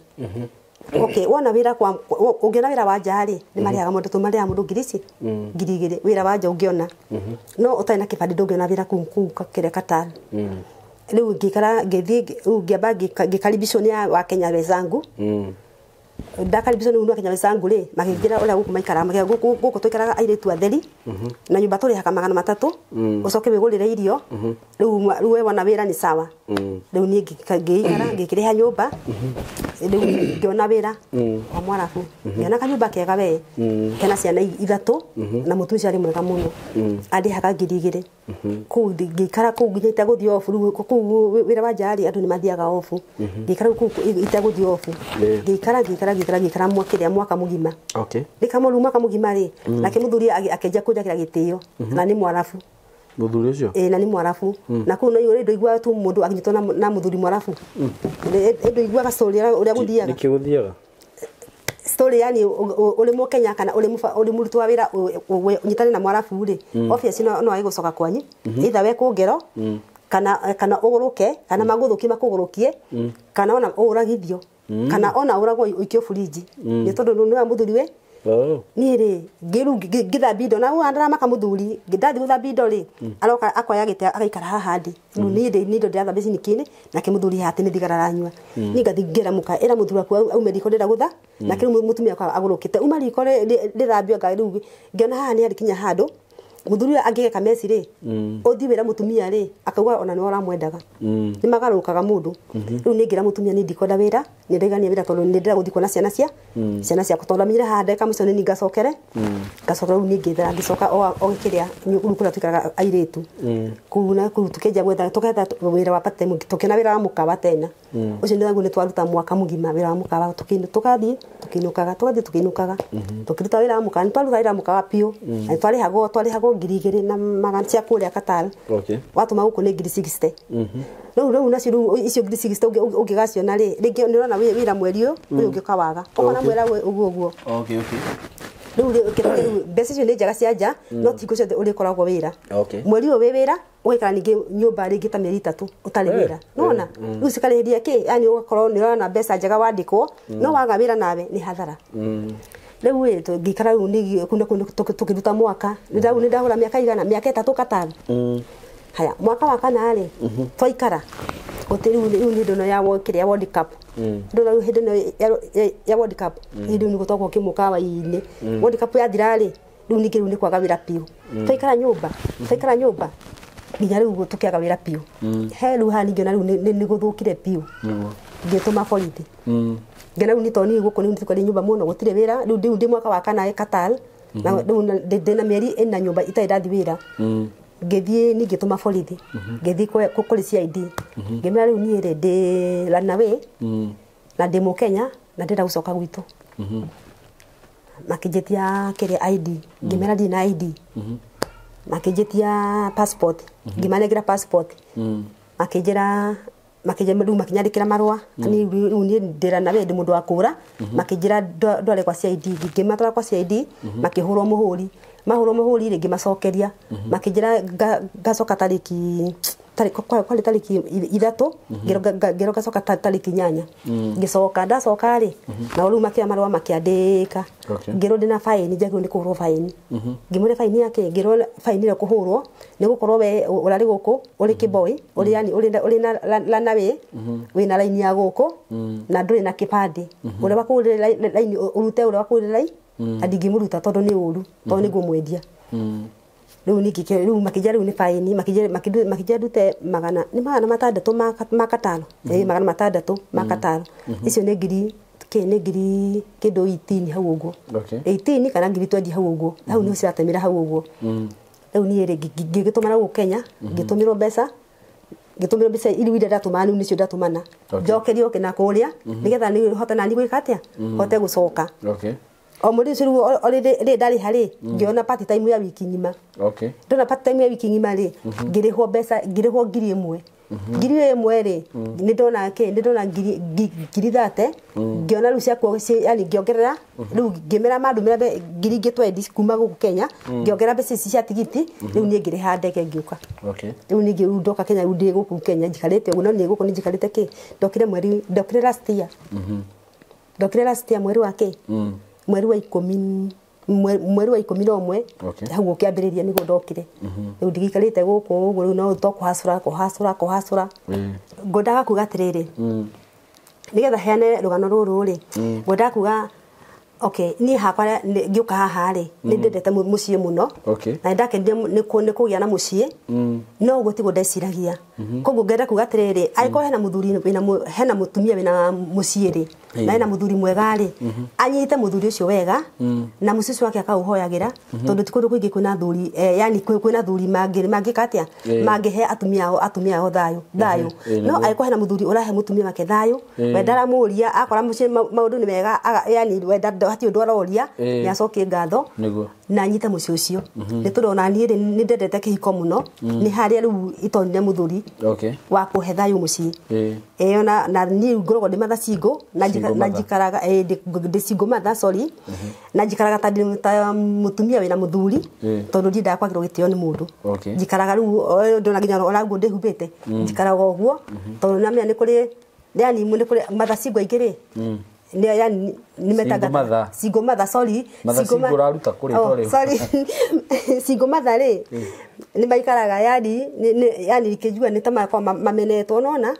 Okay, wona wĩra kwa ũngĩona wĩra wa nja rĩ nĩ marĩhaga mũndũ tũmarĩhaga mũndũ ngiri ici 2,000 wĩra wa nja ũngĩona. No ũtarĩ na kĩbandĩ ndũngĩona wĩra kũu kĩrĩa Qatar. Rĩu ngĩikara ngĩthiĩ rĩu ngĩamba ngĩkaribishwo nĩ wa Kenya wenzangu. Ndakaribishwo nĩ wa Kenya wenzangu rĩ makĩnjĩra ũrĩa gũkũ maikaraga gũkũ tũikaraga airĩtu atheri na nyũmba tũrĩhaga 300 ũcoke wĩgũrĩre irio rĩu we wona wĩra nĩ sawa. Rĩu niĩ ngĩikara ngĩkĩrĩha nyũmba rĩu ngĩona wĩra wa mwarabu ngĩona kanyũmba kega we kena ciana 3 na mũtumia ũcio arĩ mwega mũno andĩhaga 2,000 kũu ngĩikara kũu nginya itegũthiĩ off rĩu kũu wĩra wa nja rĩ andũ nĩ mathiaga off ngĩikara kũu itegũthiĩ off ngĩikara mwaka mwaka mũgima. Okay. Ndĩkamũru mwaka mũgima rĩ nake mũthuri akĩanjia kũnjakĩra gĩtĩo na nĩ mwarabu. Mũthuri ũcio? Ĩĩ na nĩ mwarabu. Na kũu no ũrĩ ndũiguaga tu mũndũ akinyitwo na mũthuri mwarabu. Ndũiguaga story ũrĩa gũthiaga. Nĩkĩ gũthiaga? Story yani ũrĩ mũkenya kana ũrĩ mũruti wa wĩra ũnyitane na mwarabu rĩ obviously no age gũcoka kwanyu either we kũngero kana ũgũrũke kana magũthũkie makũgũrũkie kana ona ũragithio kana ona ũragwo ũikio buriji nĩ tondũ nĩwe mũthuri we. Niĩ rĩ ngĩrũ ngĩthambia indo na ũũ ndaramaka mũthuri ndathiĩ gũthambia indo rĩ aroka akoya gĩtĩ agaikara haha ndĩ rĩu niĩ ndĩ indo ndĩrathambia cinikĩ-inĩ nake mũthuri haha atĩ nĩ thigara aranyua. Niĩ ngathiĩ ngĩra mũka ĩra mũthuri waku aume riko ndĩrenda gũtha nake rĩu mũtumia wakwa agũrũkĩte uma riko rĩthambio nga rĩu ngĩona haha nĩ harĩ kinya handũ mũthuri ũyũ angĩgeka meci rĩ ũthiĩ wĩra mũtumia rĩ akauga ona nĩwe ũramwendaga nĩ magarũrũkaga mũndũ. Rĩu niĩ ngĩra mũtumia niĩ ndikwenda wĩra nĩ ndaigania wĩra tondũ nĩ ndĩrenda gũthiĩ kuona ciana ciakwa tondũ ndamenyire haha ndagĩka mũico nĩ ngacokere ngacokera rĩu niĩ ngĩthera ngĩcoka o kĩrĩa rĩu kũrĩa tũikaraga airĩtu kũu na kũu tũkĩanjia gwetha tũketha wĩra wa part time tũkĩona wĩra wa mũkawa tena ũcio nĩguo nĩ twaruta mwaka mũgima wĩra wa mũkawa tũkathiĩ tũkĩinũkaga tũgathiĩ tũkĩinũkaga tũkĩruta wĩra wa mũkawa nĩ twaruta wĩra wa mũkawa biũ na twarĩhagwo 2,000 na magana cia kũrĩa Qatar. Okay. Watũma gũkũ nĩ 60,000. Rĩu nacio rĩu icio 60,000 ũngĩgaciona rĩ rĩngĩ nĩ ũrona wĩra mweri ũyũ ũyũ ũngĩ ũkawaga ũkona mwera ũguo ũguo. Okay, okay. Rĩu rĩu mbeca icio nĩ njega cia nja no ti hingo ciothe ũrĩkoragwo wĩra. Okay. Mweri ũyũ wĩ wĩra ũgaikara ningĩ nyũmba rĩngĩ ta mĩeri 3 ũtarĩ wĩra. Nĩwona? Rĩu cikarĩhĩria kĩ yani ũgakorwo nĩ ũrona mbeca njega wandĩkwo no waga wĩra nawe nĩ hathara. Rĩu ĩ ngĩikara rĩu nĩ kũu na kũu tũkĩruta mwaka nĩ ndahũra mĩaka igana mĩaka 3 Qatar. Haya mwaka wa kana rĩ twaikara gũtirĩ rĩu nĩ ndona ya kĩrĩa World Cup ndona rĩu hĩndĩ ĩno ya World Cup hĩndĩ ĩyo nĩ gũtwakwo kĩmũkawa-inĩ World Cup yathira rĩ rĩu ningĩ rĩu nĩ kwaga wĩra biũ twaikara nyũmba nginya rĩu tũkĩaga wĩra biũ he rĩu haha ningĩ ona rĩu nĩ gũthũkire biũ ngĩtũma borithi ngĩona rĩu nĩ tondũ niĩ gũkũ nĩ tũkarĩ nyũmba mũno gũtirĩ wĩra rĩu ndĩ mwaka wa kana Qatar na rĩu ndĩ na mĩeri ĩna nyũmba itarĩ ndathiĩ wĩra ngĩthiĩ niĩ ngĩtũma borithi ngĩthiĩ kũrĩ CID ngĩmera rĩu niĩ rĩ ndĩ runaway na ndĩ mũkenya na ndĩrenda gũcoka gwitũ makĩnjĩtia kĩrĩa ID ngĩmera ndirĩ na ID makĩnjĩtia passport ngĩmanengera passport makĩnjĩra rĩu makĩnyandĩkĩra marũa niĩ rĩu niĩ ndĩ runaway ndĩ mũndũ wa kũũra makĩnjĩra ndware kwa CID ngĩmatwara kwa CID makĩhũrwo mũhũri mahũrwo mũhũri rĩ ngĩmacokeria makĩnjĩra ngacoka tarĩki kwarĩ tarĩki 3 ngĩrwo ngacoka tarĩki 8 ngĩcoka ndacoka rĩ nao rĩu makĩoya marũa makĩandĩka ngĩrwo ndĩna baĩni njagĩrĩirwo nĩ kũhũrwo baĩni ngĩmũria baĩni yake ngĩrwo baĩni ĩrĩa kũhũrwo nĩ gũkorwo we ũrarĩ gũkũ ũrĩ kĩboy ũrĩ yani ũrĩ na runaway wĩna raini ya gũkũ na ndũrĩ na kĩbandĩ ũrĩa wakũhũrĩre raini ũrute ũrĩa wakũhũrĩre raini na ndingĩmũruta tondũ nĩ ũru tondũ nĩguo mwendia rĩu ningĩ rĩu makĩnjĩra rĩu nĩ baĩni makĩnjĩra ndute magana nĩ 600 ma Qatar 600 ma Qatar icio nĩ ngiri kĩ nĩ ngiri kĩndũ 18 hau ũguo 18 kana ngiri 20 hau ũguo hau nĩho ciratemera hau ũguo rĩu niĩ rĩ ngĩgĩtũma na gũkũ Kenya ngĩtũmĩrwo mbeca Ngĩtũmĩrwo mbeca iria iria ndatũmana rĩu nĩcio ndatũmana. Njokerio kĩna kũrĩa nĩgetha nĩ hote nani gwĩka atĩa hote gũcoka. O mweri ũcio rĩu rĩrĩ ndarĩha rĩ ngĩona part time ya wiki ng'ima. Ndona part time ya wiki ng'ima rĩ ngĩrĩhwo mbeca ngĩrĩhwo 1,000. 1,000 rĩ nĩ ndona kĩ nĩ ndona 30,000 ngĩona rĩu ciakwa yani ngĩongerera rĩu ngĩmera mandũmĩra 20,000 kuma gũkũ Kenya ngĩongerera mbeca ici cia tigiti rĩu niĩ ngĩrĩha ndege ngĩũka. Rĩu niĩ rĩu ndoka Kenya rĩu ndĩ gũkũ Kenya njikarĩte ũguo no niĩ gũkũ nĩ njikarĩte kĩ ndokire mweri ndokire last year. Ndokire last year mweri wa kĩ mweri wa 10 mweri wa 11 hau ũkĩambĩrĩria nĩguo ndokire. Rĩu ndigĩikarĩte gũkũ ũguo rĩu no to kũhacũra kũhacũra kũhacũra. Ngwendaga kuga atĩrĩrĩ nĩgetha heane rũgano rũrũ rĩ ngwendaga kuga okay niĩ hakwa ngĩũka haha rĩ nĩ ndendete mũciĩ mũno na nĩndakenire nĩ kũgĩa na mũciĩ no ũguo tiguo ndeciragia. Koguo ngenda kuga atĩrĩrĩ angĩkorwo hena mũthuri hena mũtumia wĩna mũciĩ rĩ na hena mũthuri mwega rĩ anyite mũthuri ũcio wega na mũciĩ ũcio wake akaũhoyagĩra tondũ ti kũndũ kũingĩ kwĩna athuri yani kwĩna athuri mangĩka atĩa mangĩhe atumia ao thayũ thayũ. No angĩkorwo hena mũthuri ũrahe mũtumia wake thayũ we ndaramũria akora mũciĩ maũndũ nĩ mega yani we hatirĩ ũndũ aroria nĩ acokie ngatho na anyite mũciĩ ũcio. Nĩ tũrona niĩ rĩ nĩ ndendete kĩhiko mũno nĩ harĩa rĩu itonire mũthuri wa kũhe thayũ mũciĩ. Ĩyo na niĩ ngoragwo ndĩ mother single na njikaraga ndĩ single mother sorry na njikaraga ta mũtumia wĩna mũthuri tondũ ndiendaga kwagĩrwo gĩtĩo nĩ mũndũ. Njikaraga rĩu ndona nginya ona nguo ndĩhumbĩte njikaraga ũguo tondũ namenya nĩ kũrĩ yani nĩ kũrĩ mother single aingĩ rĩ ni yani nimetanga single mother sorry single mother uraruta kuri tore sorry single mother ri ni maikaraga yani yani ikijua ni ta kwa mamenetwo nona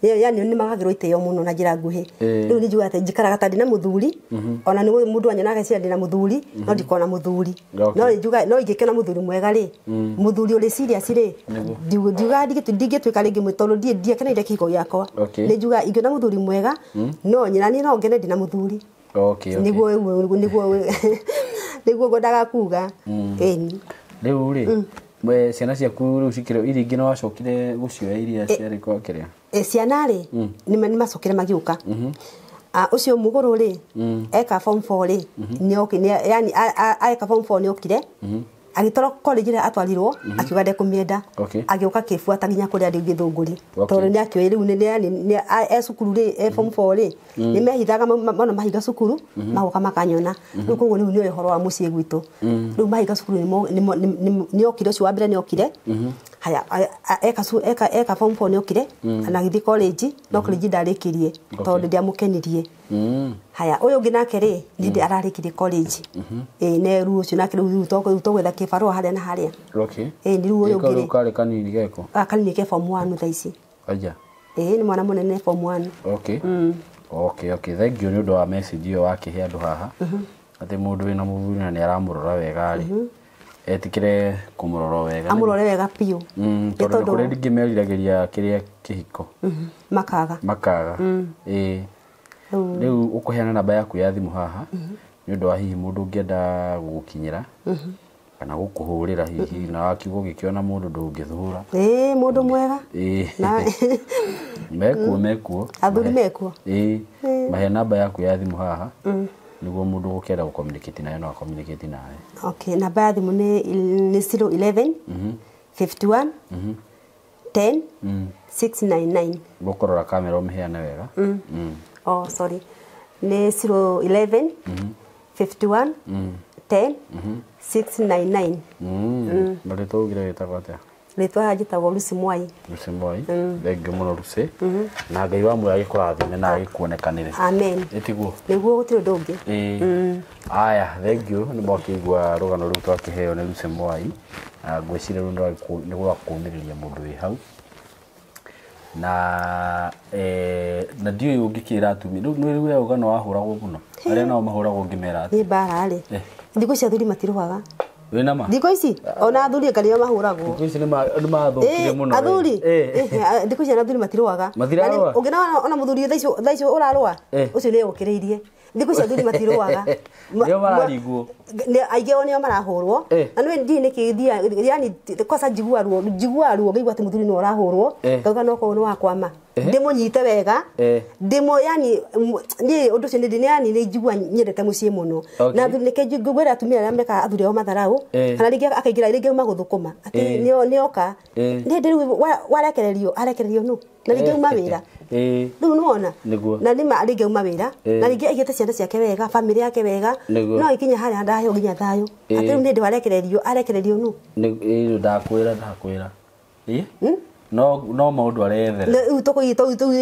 yani ni magagirwo iteo muno na njira nguhi riu ni njua ati njikaraga ta ndina muthuri ona ni mundu anyonaga cia ndina muthuri no ndikona muthuri no njuga no ingikena muthuri mwega ri muthuri uri serious ri ndiuga ndingituika ringi tondu ndiakeneire kihiko giakwa ni njuga ingiona muthuri mwega no nyina ni no ngene ndina muthuri. Niguo niguo ngwendaga kuga. Ĩni rĩu rĩ we ciana ciaku rĩu cikĩrĩ iria ingĩ nĩ wacokire gũcioya iria ciarĩ kwa kĩrĩa? Ciana rĩ nĩ macokire magĩũka. Ũcio mũgũrũ rĩ eka form 4 rĩ nĩ yani eka form 4 nĩ okire agĩtwarwo college ĩrĩa atwarirwo akiuga ndekũmĩenda agĩũka kĩbuata nginya kũrĩa rĩu Gĩthũngũri tondũ nĩ akĩoĩ rĩu nĩ e cukuru rĩ e form 4 rĩ nĩ mehithaga mona mahinga cukuru magoka makanyona rĩu koguo rĩu nĩoĩ ũhoro wa mũciĩ gwitũ rĩu mahinga cukuru nĩ okire ũcio wa mbere nĩ okire haya eka form 4 nĩ okire na agĩthiĩ college no college ndarĩkirie tondũ ndiamũkenirie. Haya ũyũ ũngĩ nake rĩ nĩ hĩndĩ ararĩkirie college ĩĩ ne rĩu ũcio nake rĩu tũgwetha kĩbarũa harĩa na harĩa. Ĩĩ nĩ rĩu ũyũ ũngĩ rĩ karĩ kanini geko kanini ke form 1 thaa ici. Aja ĩĩ nĩ mwana mũnene form 1. Okay thank you nĩ ũndũ wa message ĩyo wakĩhe andũ haha atĩ mũndũ wĩna mũthuri na nĩ aramũrora wega rĩ etikire kũmũrora wega amũrore wega biũ tondũ kũrĩ rĩngĩ meriragĩria kĩrĩa kĩhiko makaga ĩĩ rĩu ũkũheana namba yaku ya thimũ haha nĩ ũndũ wa hihi mũndũ ũngĩenda gũgũkinyĩra kana gũkũhũrĩra hihi na wakiuga ũgĩkĩona mũndũ ndũngĩthũra. Ĩĩ mũndũ mwega mekuo athuri mekuo. Ĩĩ mahe namba yaku ya thimũ haha nĩguo mũndũ ũgũkĩenda gũ-communicate nawe no a-communicate nawe. Okay namba ya thimũ nĩ 011 51 10 699. Gũkũrora kamera ũmĩheane wega. Oh sorry nĩ 011 51 10 699. Na rĩtwa ugire wĩtagwo atĩa? Rĩtwa njĩtagwo Lucy Mwai. Lucy Mwai. Thengiũ mũno Lucy. Na Ngai wa muoyo agĩkũrathime na agĩkuonekanĩre. Amen. Ĩtiguo? Nĩguo gũtirĩ ũndũ ũngĩ. Ĩĩ. Aya thengiũ nĩ mwakĩigua rũgano rũu twakĩheo nĩ Lucy Mwai. Na ngwĩciria rũu nĩ rwa kũũmĩrĩria mũndũ wĩ hau. Na na ndiũĩ ũngĩkĩra atumia rĩu nĩ we ũgano wahũragwo mũno arĩa nao mahũragwo ũngĩmera atĩa? Nĩ mbara rĩ thikũ ici athuri matirũaga. Wĩna ma? Thikũ ici ona athuri anga nĩo mahũragwo. Thikũ ici nĩ mathũkire mũno. Athuri thikũ ici athuri matirũaga. Matirarũa? Ũngĩona ona mũthuri thaa ici ũrarũa ũcio nĩ egũkĩrĩirie. Thikũ ici athuri matirũaga. Nĩo mararigwo. Aingĩ ao nĩo marahũrwo. Na nĩ ndiĩ nĩkĩ thiaga yani kosa njigua ruo ngaigua atĩ mũthuri nĩwe ũrahũrwo ngauga no korwo nĩ wakwama ndĩmũnyite wega ndĩmũ yani niĩ ũndũ ũcio nĩ yani nĩ njigua nyendete mũciĩ mũno. Na nĩkĩ ngwĩra atumia arĩa mekaga athuri ao matharau kana rĩngĩ akaingĩra rĩngĩ uma gũthũkũma atĩ nĩoka nĩ rĩu warekererio arekererio nũ na rĩngĩ uma wĩra rĩu nĩwona na nĩma rĩngĩ uma wĩra na rĩngĩ aigĩte ciana ciake wega famĩlĩ yake wega no ikinya harĩa ndaheo nginya thayũ atĩ rĩu nĩ ndĩ warekererio arekererio nũ nĩ ndakwĩra no maũndũ arethera rĩu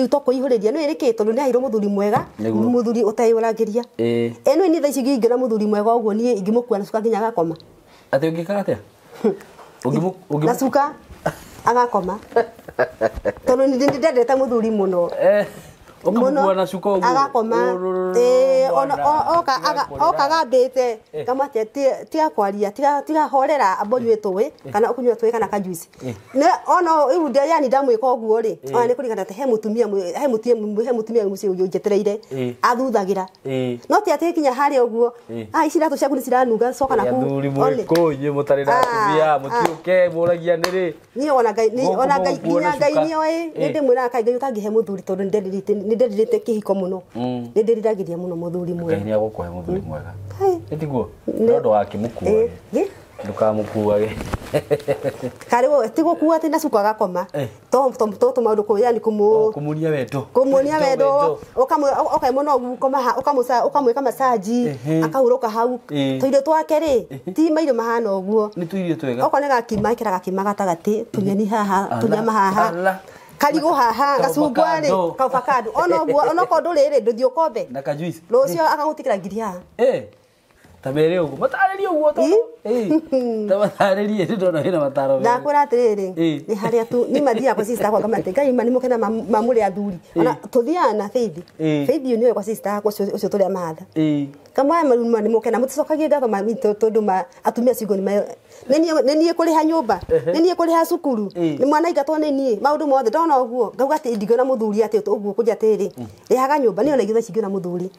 tũkũihũrĩria nĩ rĩkĩ tondũ nĩ aheirwo mũthuri mwega mũthuri ũteyũragĩria ĩno nĩ thaa ici ingĩona mũthuri mwega ũguo niĩ ingĩmũkua na cuka nginya agakoma. Atĩ ũngĩkaga atĩa? Na cuka agakoma tondũ nĩ ndendete mũthuri mũno. Ũkamũkua na cuka ũguo agakoma oka agambĩte ngamwĩra tiga kwaria tiga horera amba ũnyue tũĩ kana ũkũnyua tũĩ kana kajuici ona rĩu yani ndamwĩka ũguo rĩ ona nĩ kũringana atĩ he mũtumia mũciĩ ũnjetereire athuthagĩra no ti atĩ kinya harĩa ũguo ici iratũ ciaku nĩ ciranunga coka naku. Athuri mwĩkũ inyuĩ mũtarĩ na atumia mũtiũke mũragia nĩ rĩ. Niĩ ona Ngai nginya Ngai nĩoĩ nĩ ndĩmwĩraga kaĩ Ngai ũtangĩhe mũthuri tondũ nĩ ndendirĩte kĩhiko mũno nĩ ndĩriragĩria mũno mũthuri mwega. Ngai nĩ agũkũhe mũthuri mwega ĩtiguo no ndũgakĩmũkuage ndũkamũkuage karĩ ti gũkua atĩ na cuka agakoma to tũmaũndũ yani kũmuonia wendo ũkae mũno ũkamwĩka masaji akahurũka hau tũirio twake rĩ ti mairio mahana ũguo nĩ tũirio twega okorwo nĩ gakima ĩkĩra gakima gatagatĩ tũnyeni haha tũnyama haha karigo haha gacungwa rĩ kaavocado ona ũguo onokorwo ndũrĩ rĩ ndũthiĩ ũkombe na kajuice rũciũ akagũtigĩra ngiri haha ta mere ũguo matarĩrie ũguo tondũ ta matarĩrie nĩ ndona wĩna mataro mega. Ndakwĩra atĩrĩrĩ nĩ harĩa tu ni mathiaga kwa sister akwa ngamate Ngai ma nĩmũkena mamũrĩ athuri ona tũthiaga na Faith Faith nĩwe kwa sister akwa ũcio tũrĩa mahatha kamwe maruma nĩmũkena mũticokagie ngatho tondũ atumia cigo nĩ niĩ kũrĩha nyũmba nĩ niĩ kũrĩha cukuru nĩ mwana aingatwo nĩ niĩ maũndũ mothe ndona ũguo ngauga atĩ ndingĩona mũthuri atĩ ũguo kũnjia atĩrĩrĩ rĩhaga nyũmba niĩ ona ingĩtha cingĩona mũthuri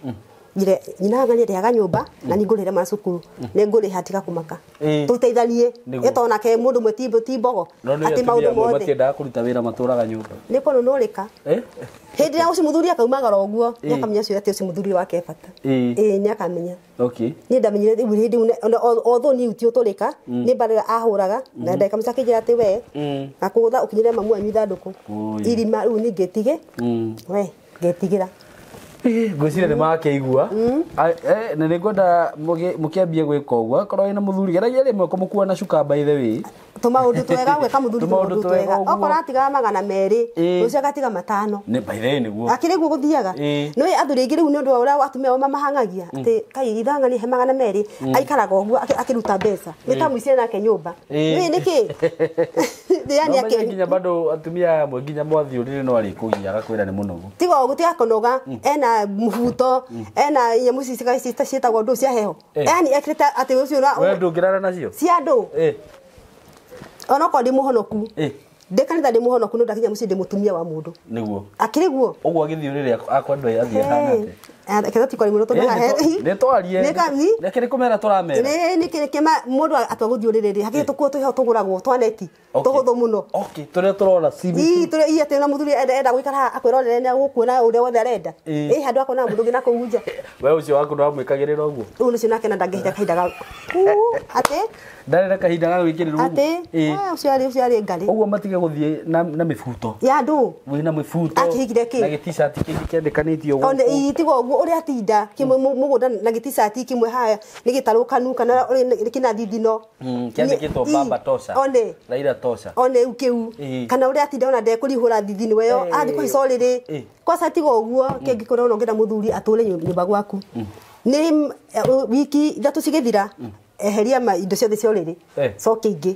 njire nyina ngani rĩhaga nyũmba na ningũrĩre mwana cukuru nĩ ngũrĩha tiga kũmaka tũteithanie ĩtonake mũndũ mwe ti mbogo atĩ maũndũ mothe matiendaga kũruta wĩra matũraga nyũmba nĩ kũnũnũrĩka hĩndĩ ĩrĩa ũcio mũthuri akaumagara ũguo nĩakamenya ũcio atĩ ũcio mũthuri wake bata nĩakamenya. Niĩ ndamenyire rĩu hĩndĩ although niĩ ti ũtũrĩka nĩ mbarĩra ahũraga na ndagĩka mũico akĩnjĩra atĩ we ngakũgũtha ũkinyĩre mamu wanyu ithandũkũ irima rĩu niĩ ngĩtige we ngĩtigĩra ngwĩciria nĩ makĩigua na nĩ ngwenda mũkĩambie gwĩka ũguo akorwo wĩna mũthuri geragia rĩmwe kũmũkua na cuka by the way tũmaũndũ twega gwĩka mũthuri tũmaũndũ twega okorwo atigaga 200 rũciũ agatiga 5 nĩ by the way nĩguo akĩrĩ guo gũthiaga nĩ athuri aingĩ rĩu nĩ ũndũ wa ũrĩa atumia ao mamahang'agia atĩ kai ithang'ani he 200 aikaraga ũguo akĩruta mbeca nĩ ta mũicire nake nyũmba nĩ nĩkĩ yani ake nginya bado atumia amwe nginya mwathi ũrĩrĩ no arĩkũgia agakwĩra nĩ mũnogu tiga ũguo tiga kũnoga ena mũbuto ena nyamũ ici ciĩtagwo ndũ cia heho yani ekĩrĩte atĩ ũcio we ndũngĩrara nacio cia andũ onokorwo ndĩ mũhonoku ndĩ kanitha ndĩ mũhonoku no ndakinya mũciĩ ndĩ mũtumia wa mũndũ nĩguo akĩrĩ guo ũguo agĩthiĩ ũrĩrĩ akwendwo athiĩ ahana atĩa ketha ti kwaria mũno tondũ haha nĩ twarie nĩ kĩrĩ kũmera tũramera nĩ kĩrĩ mũndũ atua gũthiĩ ũrĩrĩ rĩ hakĩrĩ tũkuo twĩho tũgũragwo twa neti tũhũthũ mũno tũrĩa tũrona ii tũrĩa ii atĩ na mũthuri enda gũikara haha akwĩrorere nĩ agũkuona ũrĩa wothe arenda ĩ handũ akona mũndũ ũngĩ na kũu nja we ũcio waku ndwamwĩkagĩrĩra ũguo rĩu ũcio nake na ndangĩhinda kahinda ga atĩ ndarĩ na kahinda ga gwĩkĩrĩrwo ũguo atĩ ũcio arĩ ngarĩ ũguo matige gũthiĩ na mĩbuto ya andũ wĩna mĩbuto akĩhikire kĩ na gĩticati kĩngĩ kĩandĩkanĩtio gũkũ ii tiga ũguo ũrĩa atinda kĩmwe mũgũnda na gĩticati kĩmwe haya nĩ gĩtarũkanu kana kĩna thithino kĩandĩkĩtwo baba tosha one Raila tosha one kĩu kana ũrĩa atinda ona ndekũrihũra thithino ĩyo athiĩ kũhaica ũrĩrĩ kwaca tiga ũguo kĩngĩkorwo ona ũngĩenda mũthuri atũre nyũmba gwaku nĩ wiki 3 cigĩthira eheria indo ciothe cia ũrĩrĩ coke ingĩ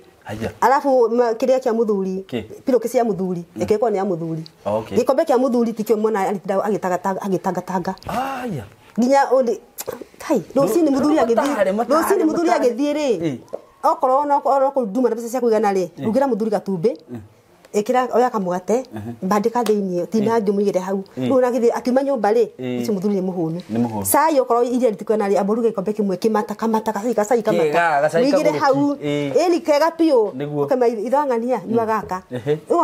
alafu kĩrĩa kĩa mũthuri pillow cia mũthuri ĩkĩkorwo nĩ ya mũthuri gĩkombe kĩa mũthuri tikĩo mwana agĩtangatanga nginya kai rũcinĩ mũthuri agĩthiĩ rũcinĩ mũthuri agĩthiĩ rĩ okorwo no nduma na mbeca cia kũigana rĩ rugĩra mũthuri gatumbĩ Ĩkĩra oya kamũgate bandĩka thĩiniĩ tinangi mũigĩre hau rĩu nagithĩ akiuma nyũmba rĩ ũcio mũthuri nĩ mũhũnu. Nĩ mũhũnu. Cai okorwo iria rĩtikwena rĩ amba ũruge gĩkombe kĩmwe kĩmata kamata gacai gacai Kega, kamata gacai mũigĩre kagũrũki. hau. Ĩni kega biũ. Nĩguo. Ũkema ithang'ania nyua gaka. Ehe. Rĩu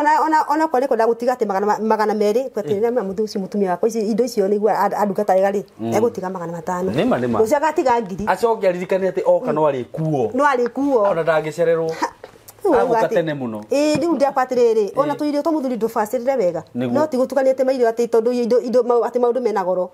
ona okorwo nĩkwenda gũtiga atĩ 200 atĩ nĩ mũthuri ũcio mũtumia wakwa ici indo icio nĩguo andungata wega rĩ egũtiga 500. Nĩma, nĩma. Ũcio agatiga 1000. Acoke aririkane atĩ oka no arĩkuo. No arĩkuo. Ona ndangĩcererwo. Agũka tene mũno. Ĩĩ rĩu ndakwa atĩrĩrĩ ona tũirio twa mũthuri ndũbacĩrĩre wega. Nĩguo. No ti gũtukania atĩ mairio atĩ tondũ indo atĩ maũndũ mena goro.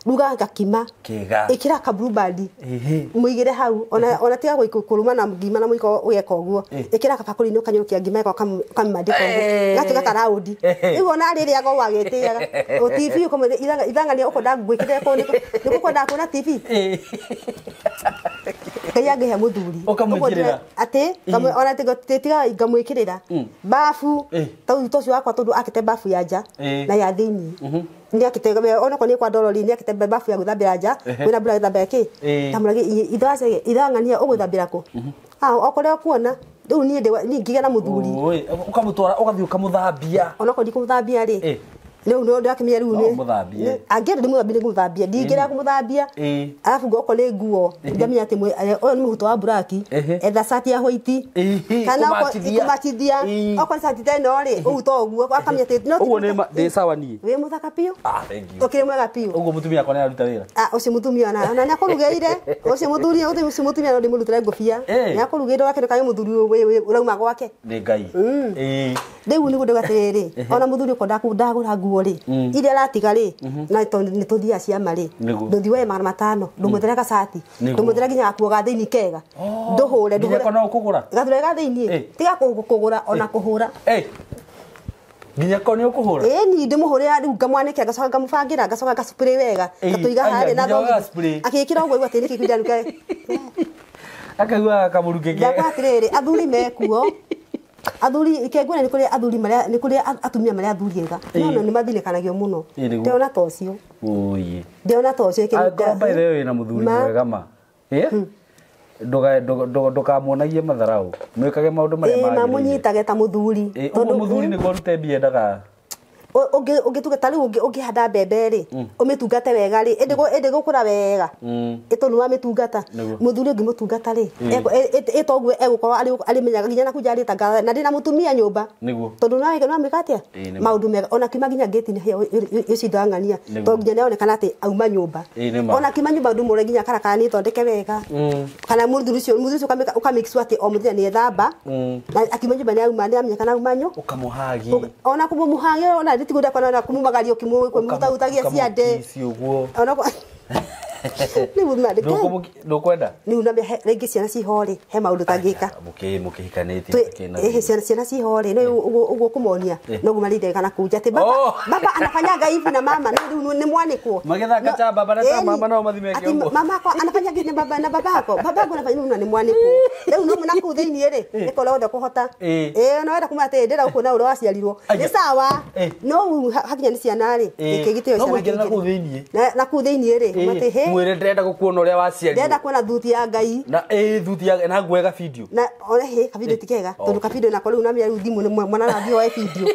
Ruga gakima. Kega. Ĩkĩra ka blue band. Ehe. Mũigĩre hau ona tiga kũrũma na ngima na mũiko ũgeka ũguo. Ĩkĩra kabakũri-inĩ ũkanyũrũkia ngima ĩko ũkamĩmandĩka ũguo. Gatuĩka karaũndi. Rĩu ona rĩrĩaga ũguo agĩtĩaga. O TV ũkamwĩra ithang'ania ũkwenda ngwĩkĩre kũ nĩkũ ũkwenda kuona TV. Ngai angĩhe mũthuri. Ũkamwĩkĩrĩra. Atĩ ona tiga ngamwĩkĩrĩra. Bafu tau ũcio wakwa tondũ akĩte bafu ya nja na ya thĩiniĩ. Nĩ akĩte ona korwo nĩ kwa ndorori nĩ akĩte bafu ya gwĩthambĩra nja kwĩna mbura gwĩthambĩra kĩ. Ndamũragia ithang'ania ũgwĩthambĩra kũ. Ah okorwo ũkuona rĩu niĩ niĩ ngĩgĩa na mũthuri. Oi, ũkamũtwara ũgathiĩ ũkamũthambia. Ona korwo ndikũmũthambia rĩ. Rĩu nĩ ndakĩmenya rĩu No nĩ ũmũthambie. Angĩenda ndĩmũthambie nĩngũmũthambia ndingĩrega kũmũthambia. Arabu okorwo nĩ nguo ngamenya atĩ ũyũ nĩ mũhuto wa buraki etha cati ya white kana Kũmatithia. kũmatithia okorwo nĩ cati ta ĩno rĩ ũguo ũguo akamenya atĩ no Ũguo nĩ ndĩ sawa niĩ. wĩ mũthaka biũ. Ah, thank you. Ũkĩrĩ mwega biũ. Ũguo mũtumia wakwa nĩ araruta wĩra. Ah, ũcio mũtumia ona nĩ akũrugĩire ũcio mũthuri ũcio mũtumia no ndĩmũrutĩre ngũbia nĩ akũrugĩire ũgakĩrĩ kaĩ mũthuri ũrauma gwake. Nĩ Ngai. Rĩu nĩguo ndauga atĩrĩrĩ ona mũthuri ũkona ndagũra nguo rĩ iria aratiga rĩ na tondũ nĩ tũthiaga ciama rĩ Nĩguo. ndũthiĩ woe 500 ndũmwethere gacati Nĩguo. ndũmwethere nginya gakuo ga thĩinĩ kega ndũhũre Nginya ndũhũre ko no ũkũgũra. gatura ga thĩinĩ tiga kũgũra ona kũhũra. Nginya ko nĩ ũkũhũra. Ĩni ndĩmũhũrĩra rĩu ngamwanĩkĩra ngacoka ngamũbangĩra ngacoka ngaspray wega ngatũiga Aya, harĩa na nginya thogithi. ũgaspray. Akĩĩkĩra ũguo aigua atĩ nĩkĩ kĩu ndaruga. Akaigua kamũrukĩ Ndakwa kega. atĩrĩrĩ athuri mekuo athuri kengwĩra nĩ kũrĩ athuri marĩa nĩ kũrĩ atumia marĩa athuri ega no nĩ mathinĩkanagio mũno. Ĩĩ, nĩguo. Ndĩrona ta ũcio. Oi. Ndĩrona ta ũcio Angorwo by the way wĩna mũthuri mwega ma. Ndũkamuonagie matharau. Mwĩkage maũndũ marĩa magĩrĩire. Mamũnyitage ta mũthuri. Ũguo mũthuri nĩguo arute mbia endaga. Ũngĩtuga ta rĩu ũngĩhanda mbembe rĩ ũmĩtungate wega rĩ ĩndĩ gũkũra wega ĩtondũ wamĩtungata. Nĩguo. Mũthuri ũngĩmũtungata rĩ ĩtoguo egũkorwo arĩmenyaga nginya na kũnja arĩtangatha na ndĩna mũtumia nyũmba. Nĩguo. Tondũ no amĩka atĩa Ĩĩ, nĩma. maũndũ mega ona kiuma nginya ngĩti-inĩ ĩcio ndang'ania Nĩguo. tondũ nginya nĩaronekana atĩ auma nyũmba. Ĩĩ, nĩma. Ona kiuma nyũmba ndũmũre nginya karakara nĩ thondeke wega kana mũthuri ũcio ũkamake sure atĩ o mũthenya nĩ ethamba na akiuma nyũmba nĩ auma nĩ amenyekana auma nyũ Ũkamũhagi. Ona kũmũhagi ona nditigunda kana ona kũmumagaria ũkĩmũhutahutagia ciande. Ũkamũkici ũguo. Ona rĩu Ndũkwenda? Rĩu na rĩngĩ ciana ciho rĩ he maũndũ tangĩka. Mũkĩhikanĩtie Ehe, ciana ciho rĩ no ũguo kũmonia noguo marĩire kana kunja atĩ baba baba anafanyaga hivi na mama no rĩu nĩ mwanĩkwo. Magĩthaka ta baba na ta mama no mathiĩ meke Ati ũguo. mama akwa anafanya nginya baba na babako babako anafanya rĩu na nĩ mwanĩkwo rĩu no na kũu thĩiniĩ rĩ nĩkorwo wothe kũhota ĩĩ no wenda kuma atĩ ndĩra gũkũ na ũrĩa waciarirwo Aya. nĩ sawa no hakinya nĩ ciana rĩ gĩkĩ gĩtĩo No ciana mũingĩre na kĩingĩre. kũu thĩiniĩ. Na kũu thĩiniĩ rĩ atĩ hĩ Mwĩre ndĩrenda gũkuona ũrĩa waciarirwo. ndĩrenda kuona thuti ya Ngai. Na thuti ya na nguoe video. Na ona he kabidio ti kega tondu kabidio nako riu namia riu thimu ni mwana arathie oe video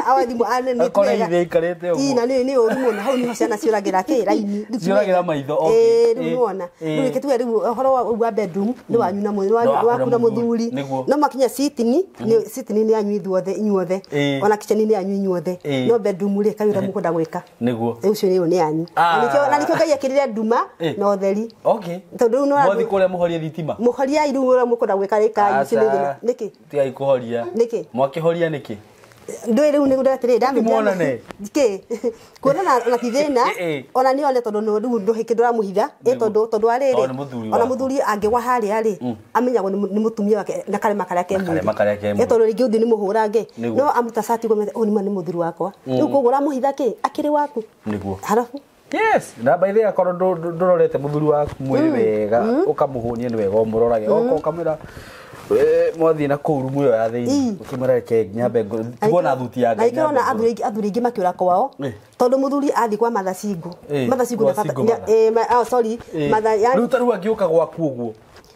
aoe thimu ane ni Akore ithe aikarĩte ũguo. Ii, na ni ũru mũno hau niho ciana ciũragĩra kĩ raini. Rĩu ti Ciũragĩra wega. maitho, okay. Ĩĩ, rĩu nĩwona rĩu reke tuge rĩu ũhoro wa bedroom nĩ wanyu na Nĩ nĩ waku na mũthuri. mũthuri. Nĩguo. No makinya sitting nĩ sitting nĩ yanyu ithuothe inyuothe ona kitchen nĩ yanyu inyuothe no bedroom rĩ kaĩ ũrĩa mũkwenda gwĩka Nĩguo. rĩu ũcio nĩ yanyu. Na nĩkĩo Ngai ekĩrire nduma na ũtheri. Okay. Tondũ rĩu nĩ Mwathi kũrĩa mũhorie thitima. Mũhoria rĩu ũrĩa mũkwenda gwĩka rĩka Aca. nĩkĩ? Tigai kũhoria. Nĩkĩ? Mwakĩhoria nĩkĩ? Ndũĩ rĩu nĩguo atĩrĩ Muonane. Kĩ? Kuonana ona ti thĩna ona nĩ one tondũ rĩu ndũhĩ kĩndũ ũramũhitha ĩ tondũ wa rĩrĩ Tondũ nĩ mũthuri ona waku. mũthuri angĩgwa harĩa rĩ amenyagwo nĩ mũtumia wake na karema karĩa ke Na karema karĩa ke mwĩrĩ. mwĩrĩ. Ĩ tondũ rĩngĩ ũthiĩ nĩ mũhũrange Nĩguo. no amuta cati ũguo ũyũ nĩ ma nĩ mũthuri wakwa rĩu koguo ũramũhitha kĩ akĩrĩ waku. Nĩguo. Harabu Yes, na by the way akorwo ndũrorete mũthuri waku mwĩrĩ wega ũkamũhũnia nĩ wega ũmũrorage oka ũkamwĩra mwathiĩ na kũu rumu ĩyo ya thĩinĩ ũkĩmwĩra reke nyambe tuona thuti ya na Ngai ikĩona nyambe ngũrore. athuri aingĩ makĩũra kwao tondũ mũthuri athiĩ kwa mother single mother single kwa nĩ bata- single mother. oh, sorry mother yani Rĩu ta rĩu angĩũka gwaku ũguo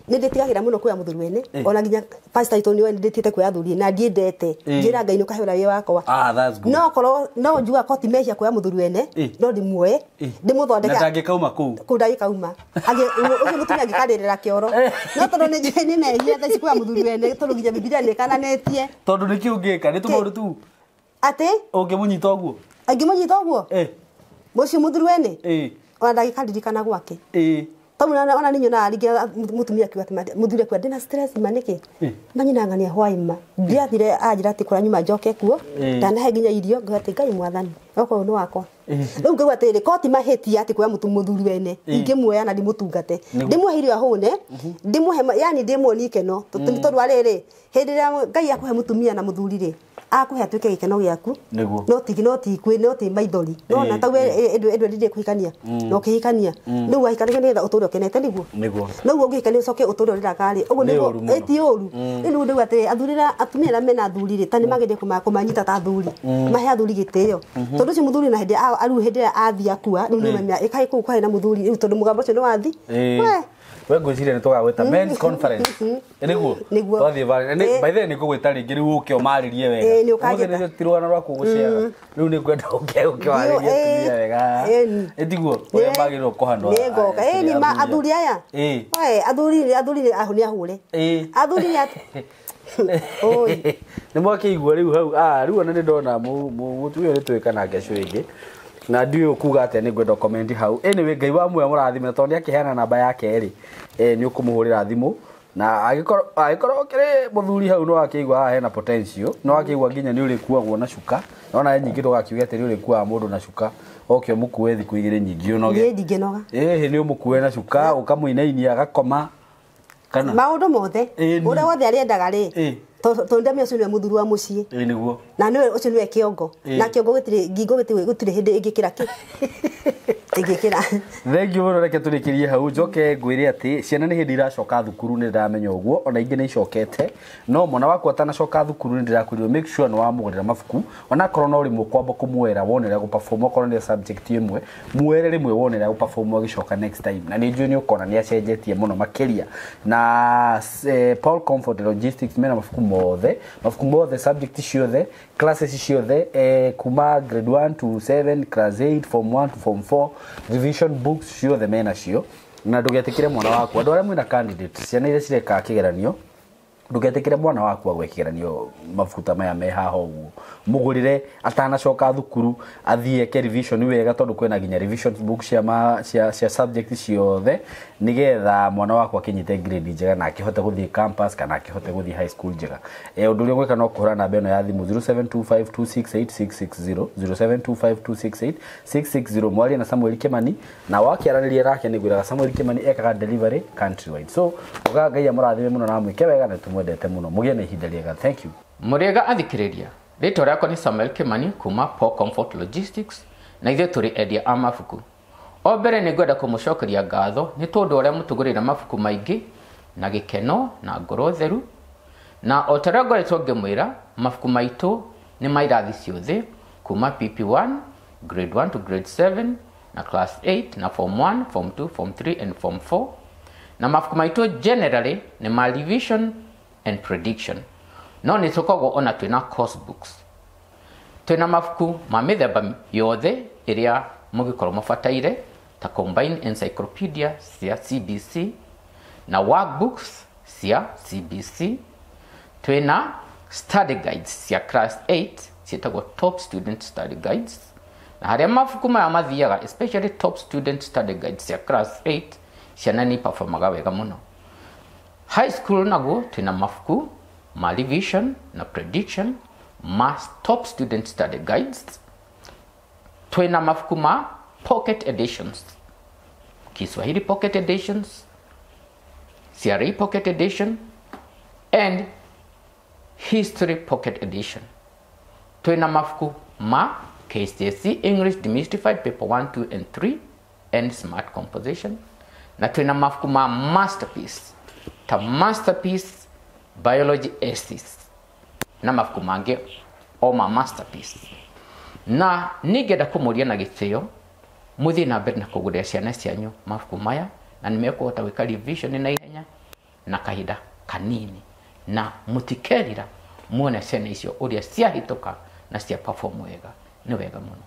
Nĩ ndĩtigagĩra mũno kuoya mũthuri wene ona nginya pastor itũ nĩwe ndĩtĩte kuoya athuri na ndiendete njĩra Ngai nĩũkahe ũrĩa wĩ wakwa. That's good. No korwo no njuga ko ti mehia kuoya mũthuri wene no ndĩmuoe ndĩmũthondeke na ndangĩkauma kũu kũu ndangĩkauma ũcio mũtumia angĩkarĩrĩra kĩoro no tondũ nĩ njũĩ nĩ mehia thaa ici kuoya mũthuri wene tondũ nginya Bibilia nĩkananĩtie. Tondũ nĩkĩ ũngĩka nĩ tũmaũndũ tu atĩ ũngĩmũnyita ũguo angĩmũnyita ũguo mũcio mũthuri wene ona ndangĩkaririkana gwake. Tondũ ona nĩ nyonaga rĩngĩ mũtumia akiuga atĩ mũthuri akiuga ndĩna stress ma nĩkĩ manyina ng'ania hwaĩ-ma ndiathire anjĩra atĩ kũrĩa nyuma njoke kuo ndanahe nginya irio ngauga atĩ Ngai mwathani okorwo nĩ wakwa. Rĩu ngauga atĩrĩrĩ ko ti mahĩtia atĩ kuoya mũthuri wene ingĩmuoya na ndĩmũtungate ndĩmũhe irio ahũne ndĩmũhe yani ndĩmuonie ikeno tondũ arĩrĩ hĩndĩ ĩrĩa Ngai akũhe mũtumia na mũthuri rĩ akũhe atuĩke gĩkeno gĩaku no ti maithori no na tau Edward ndĩ kũhikania no ũkĩhikania rĩu wahikania nĩgetha ũtũre ũkenete nĩguo noguo ũngĩhikania ũcoke ũtũre ũrĩraga rĩ ũguo nĩguo ti ũru. Rĩu ndauga atĩrĩ athuri na atumia arĩa mena athuri rĩ ta nĩmagĩrĩire kũmanyita ta athuri mahe athuri gĩtĩo tondũ ũcio mũthuri na hĩndĩ arĩu hĩndĩ ĩrĩa athiĩ akua rĩu nĩmamenya ĩkaĩ kũu kwarĩ na mũthuri rĩu tondũ mũgambo ũcio nĩwathi we ngwĩciria nĩ tũgagwĩta men's conference nĩguo twathiĩ by the way nĩ ngũgwĩta rĩngĩ rĩu ũke ũmarĩrie wega ũmũthĩ nĩ ti rũgano rwaku gũceera rĩu nĩ ngwenda ũke ũwarĩrie atumia wega ĩtiguo ũrĩa magĩrĩirwo kũhandwo. Nĩ ngoka ĩni ma athuri aya athuri nĩ ahũre athuri nĩ nĩ mwakĩigua rĩu hau rĩu ona nĩ ndona mũtumia ũyũ nĩ twĩka nake cũ ĩngĩ na ndiũĩ ũkuga atĩa nĩ ngwenda comment hau. Anyway Ngai wa muoyo mũrathime tondũ nĩ akĩheana namba yake rĩ nĩ ũkũmũhũrĩra thimũ na angĩkorwo ũkĩrĩ mũthuri hau no akĩigua haha hena potential no akĩigua nginya nĩ ũrĩkuagwo na cuka nona nyingĩ ndũgakiuge atĩ nĩ ũrĩkuaga mũndũ na cuka oke ũmũkue thikũ igĩrĩ nyingĩ ũnoge. Niĩ ndingĩnoga. Ĩhĩ nĩ ũmũkue na cuka ũkamũinainia agakoma kana maũndũ mothe ũrĩa wothe arĩendaga rĩ tondũ ndamenya ũcio nĩwe mũthuri wa mũciĩ nĩguo na nĩwe ũcio nĩwe kĩongo na kĩongo gĩtirĩ ngingo gũtirĩ hĩndĩ ĩngĩkĩra kĩ ĩngĩkĩra. Thank you mũno reke tũrĩkĩrie hau njoke ngwĩre atĩ ciana nĩ hĩndĩ iracoka thukuru nĩ ndĩramenya ũguo ona ingĩ nĩ icokete no mwana waku atanacoka thukuru nĩ ndĩrakwĩrire make sure nĩ wamũgũrĩra mabuku onakorwo no rĩmwe kwamba kũmwera wone ũrĩa gũperform okorwo nĩ subject ĩmwe mwere rĩmwe wone ũrĩa gũperform agĩcoka next time na nĩ njũĩ nĩ ũkona nĩ acenjetie mũno makĩria. Na Paul Comfort Logistics mena mabuku mothe subject ciothe classes ciothe kuma grade 1 to 7 class 8 form 1 to form 4 revision books ciothe mena cio na ndũgetikire mwana waku andũ arĩa mwĩna candidate ciana iria cireka kĩgeranio ndũgetikire mwana waku agwe kĩgeranio mabuku ta maya me haha ũguo mũgũrĩre atanacoka thukuru athiĩ eke revision wega tondũ kwĩna nginya revision book cia subject ciothe nĩgetha mwana waku akinyite grade njega na akĩhote gũthiĩ campus kana akĩhote gũthiĩ high school njega. Ũndũ ũrĩa ũgwĩka no kũhũra namba ĩno ya thimũ 0725268660 0725268660 mwarie na Samuel Kimani na wakĩaranĩria nake nĩ ngwĩraga Samuel Kimani ekaga delivery countrywide so uga Ngai amũrathime mũno na amwĩke wega na tũmwendete mũno mũgĩe na ihinda rĩega. Thank you. Mũrĩega athikĩrĩria rĩtwa rĩakwa nĩ Samuel Kimani kuma Paul Comfort Logistics na ithuĩ tũrĩ endia a mabuku. O mbere nĩ ngwenda kũmũcokeria ngatho nĩ tondũ ũrĩa mũtũgũrĩra mabuku maingĩ na gĩkeno na ngoro theru na o ta ũrĩa ngoretwo ngĩmwĩra mabuku maitũ nĩ ma irathi ciothe kuma PP1 grade 1 to grade 7 na class 8 na form 1 form 2 form 3 and form 4 na mabuku maitũ generally nĩ ma revision and prediction no nĩ tũkoragwo ona twĩna course books twĩna mabuku ma mĩthemba yothe ĩrĩa mũngĩkorwo mũbataire ta combined encyclopedia cia CBC na workbooks cia CBC twĩna study guides cia class 8 ciĩtagwo top student study guides na harĩa mabuku maya mathiaga especially top student study guides cia class 8 ciana nĩ performaga wega mũno. High school naguo twĩna mabuku ma revision na prediction ma top student study guides twĩna mabuku ma pocket editions Kiswahili pocket editions CRE pocket edition and history pocket edition twĩna mabuku ma KCSE English Demystified paper 1 2 and 3 and smart composition na twĩna mabuku ma masterpiece ta masterpiece biology essays na mabuku mangĩ o ma masterpiece. Na nĩngenda kũmũria na gĩtĩo mũthiĩ na mbere na kũgũrĩra ciana cianyu mabuku maya na nĩ mekũhota gwĩka revision na ihenya Na kahinda kanini na mũtikerira muone ciana icio ũrĩa ciahĩtũka na cia perform wega. Nĩ wega mũno.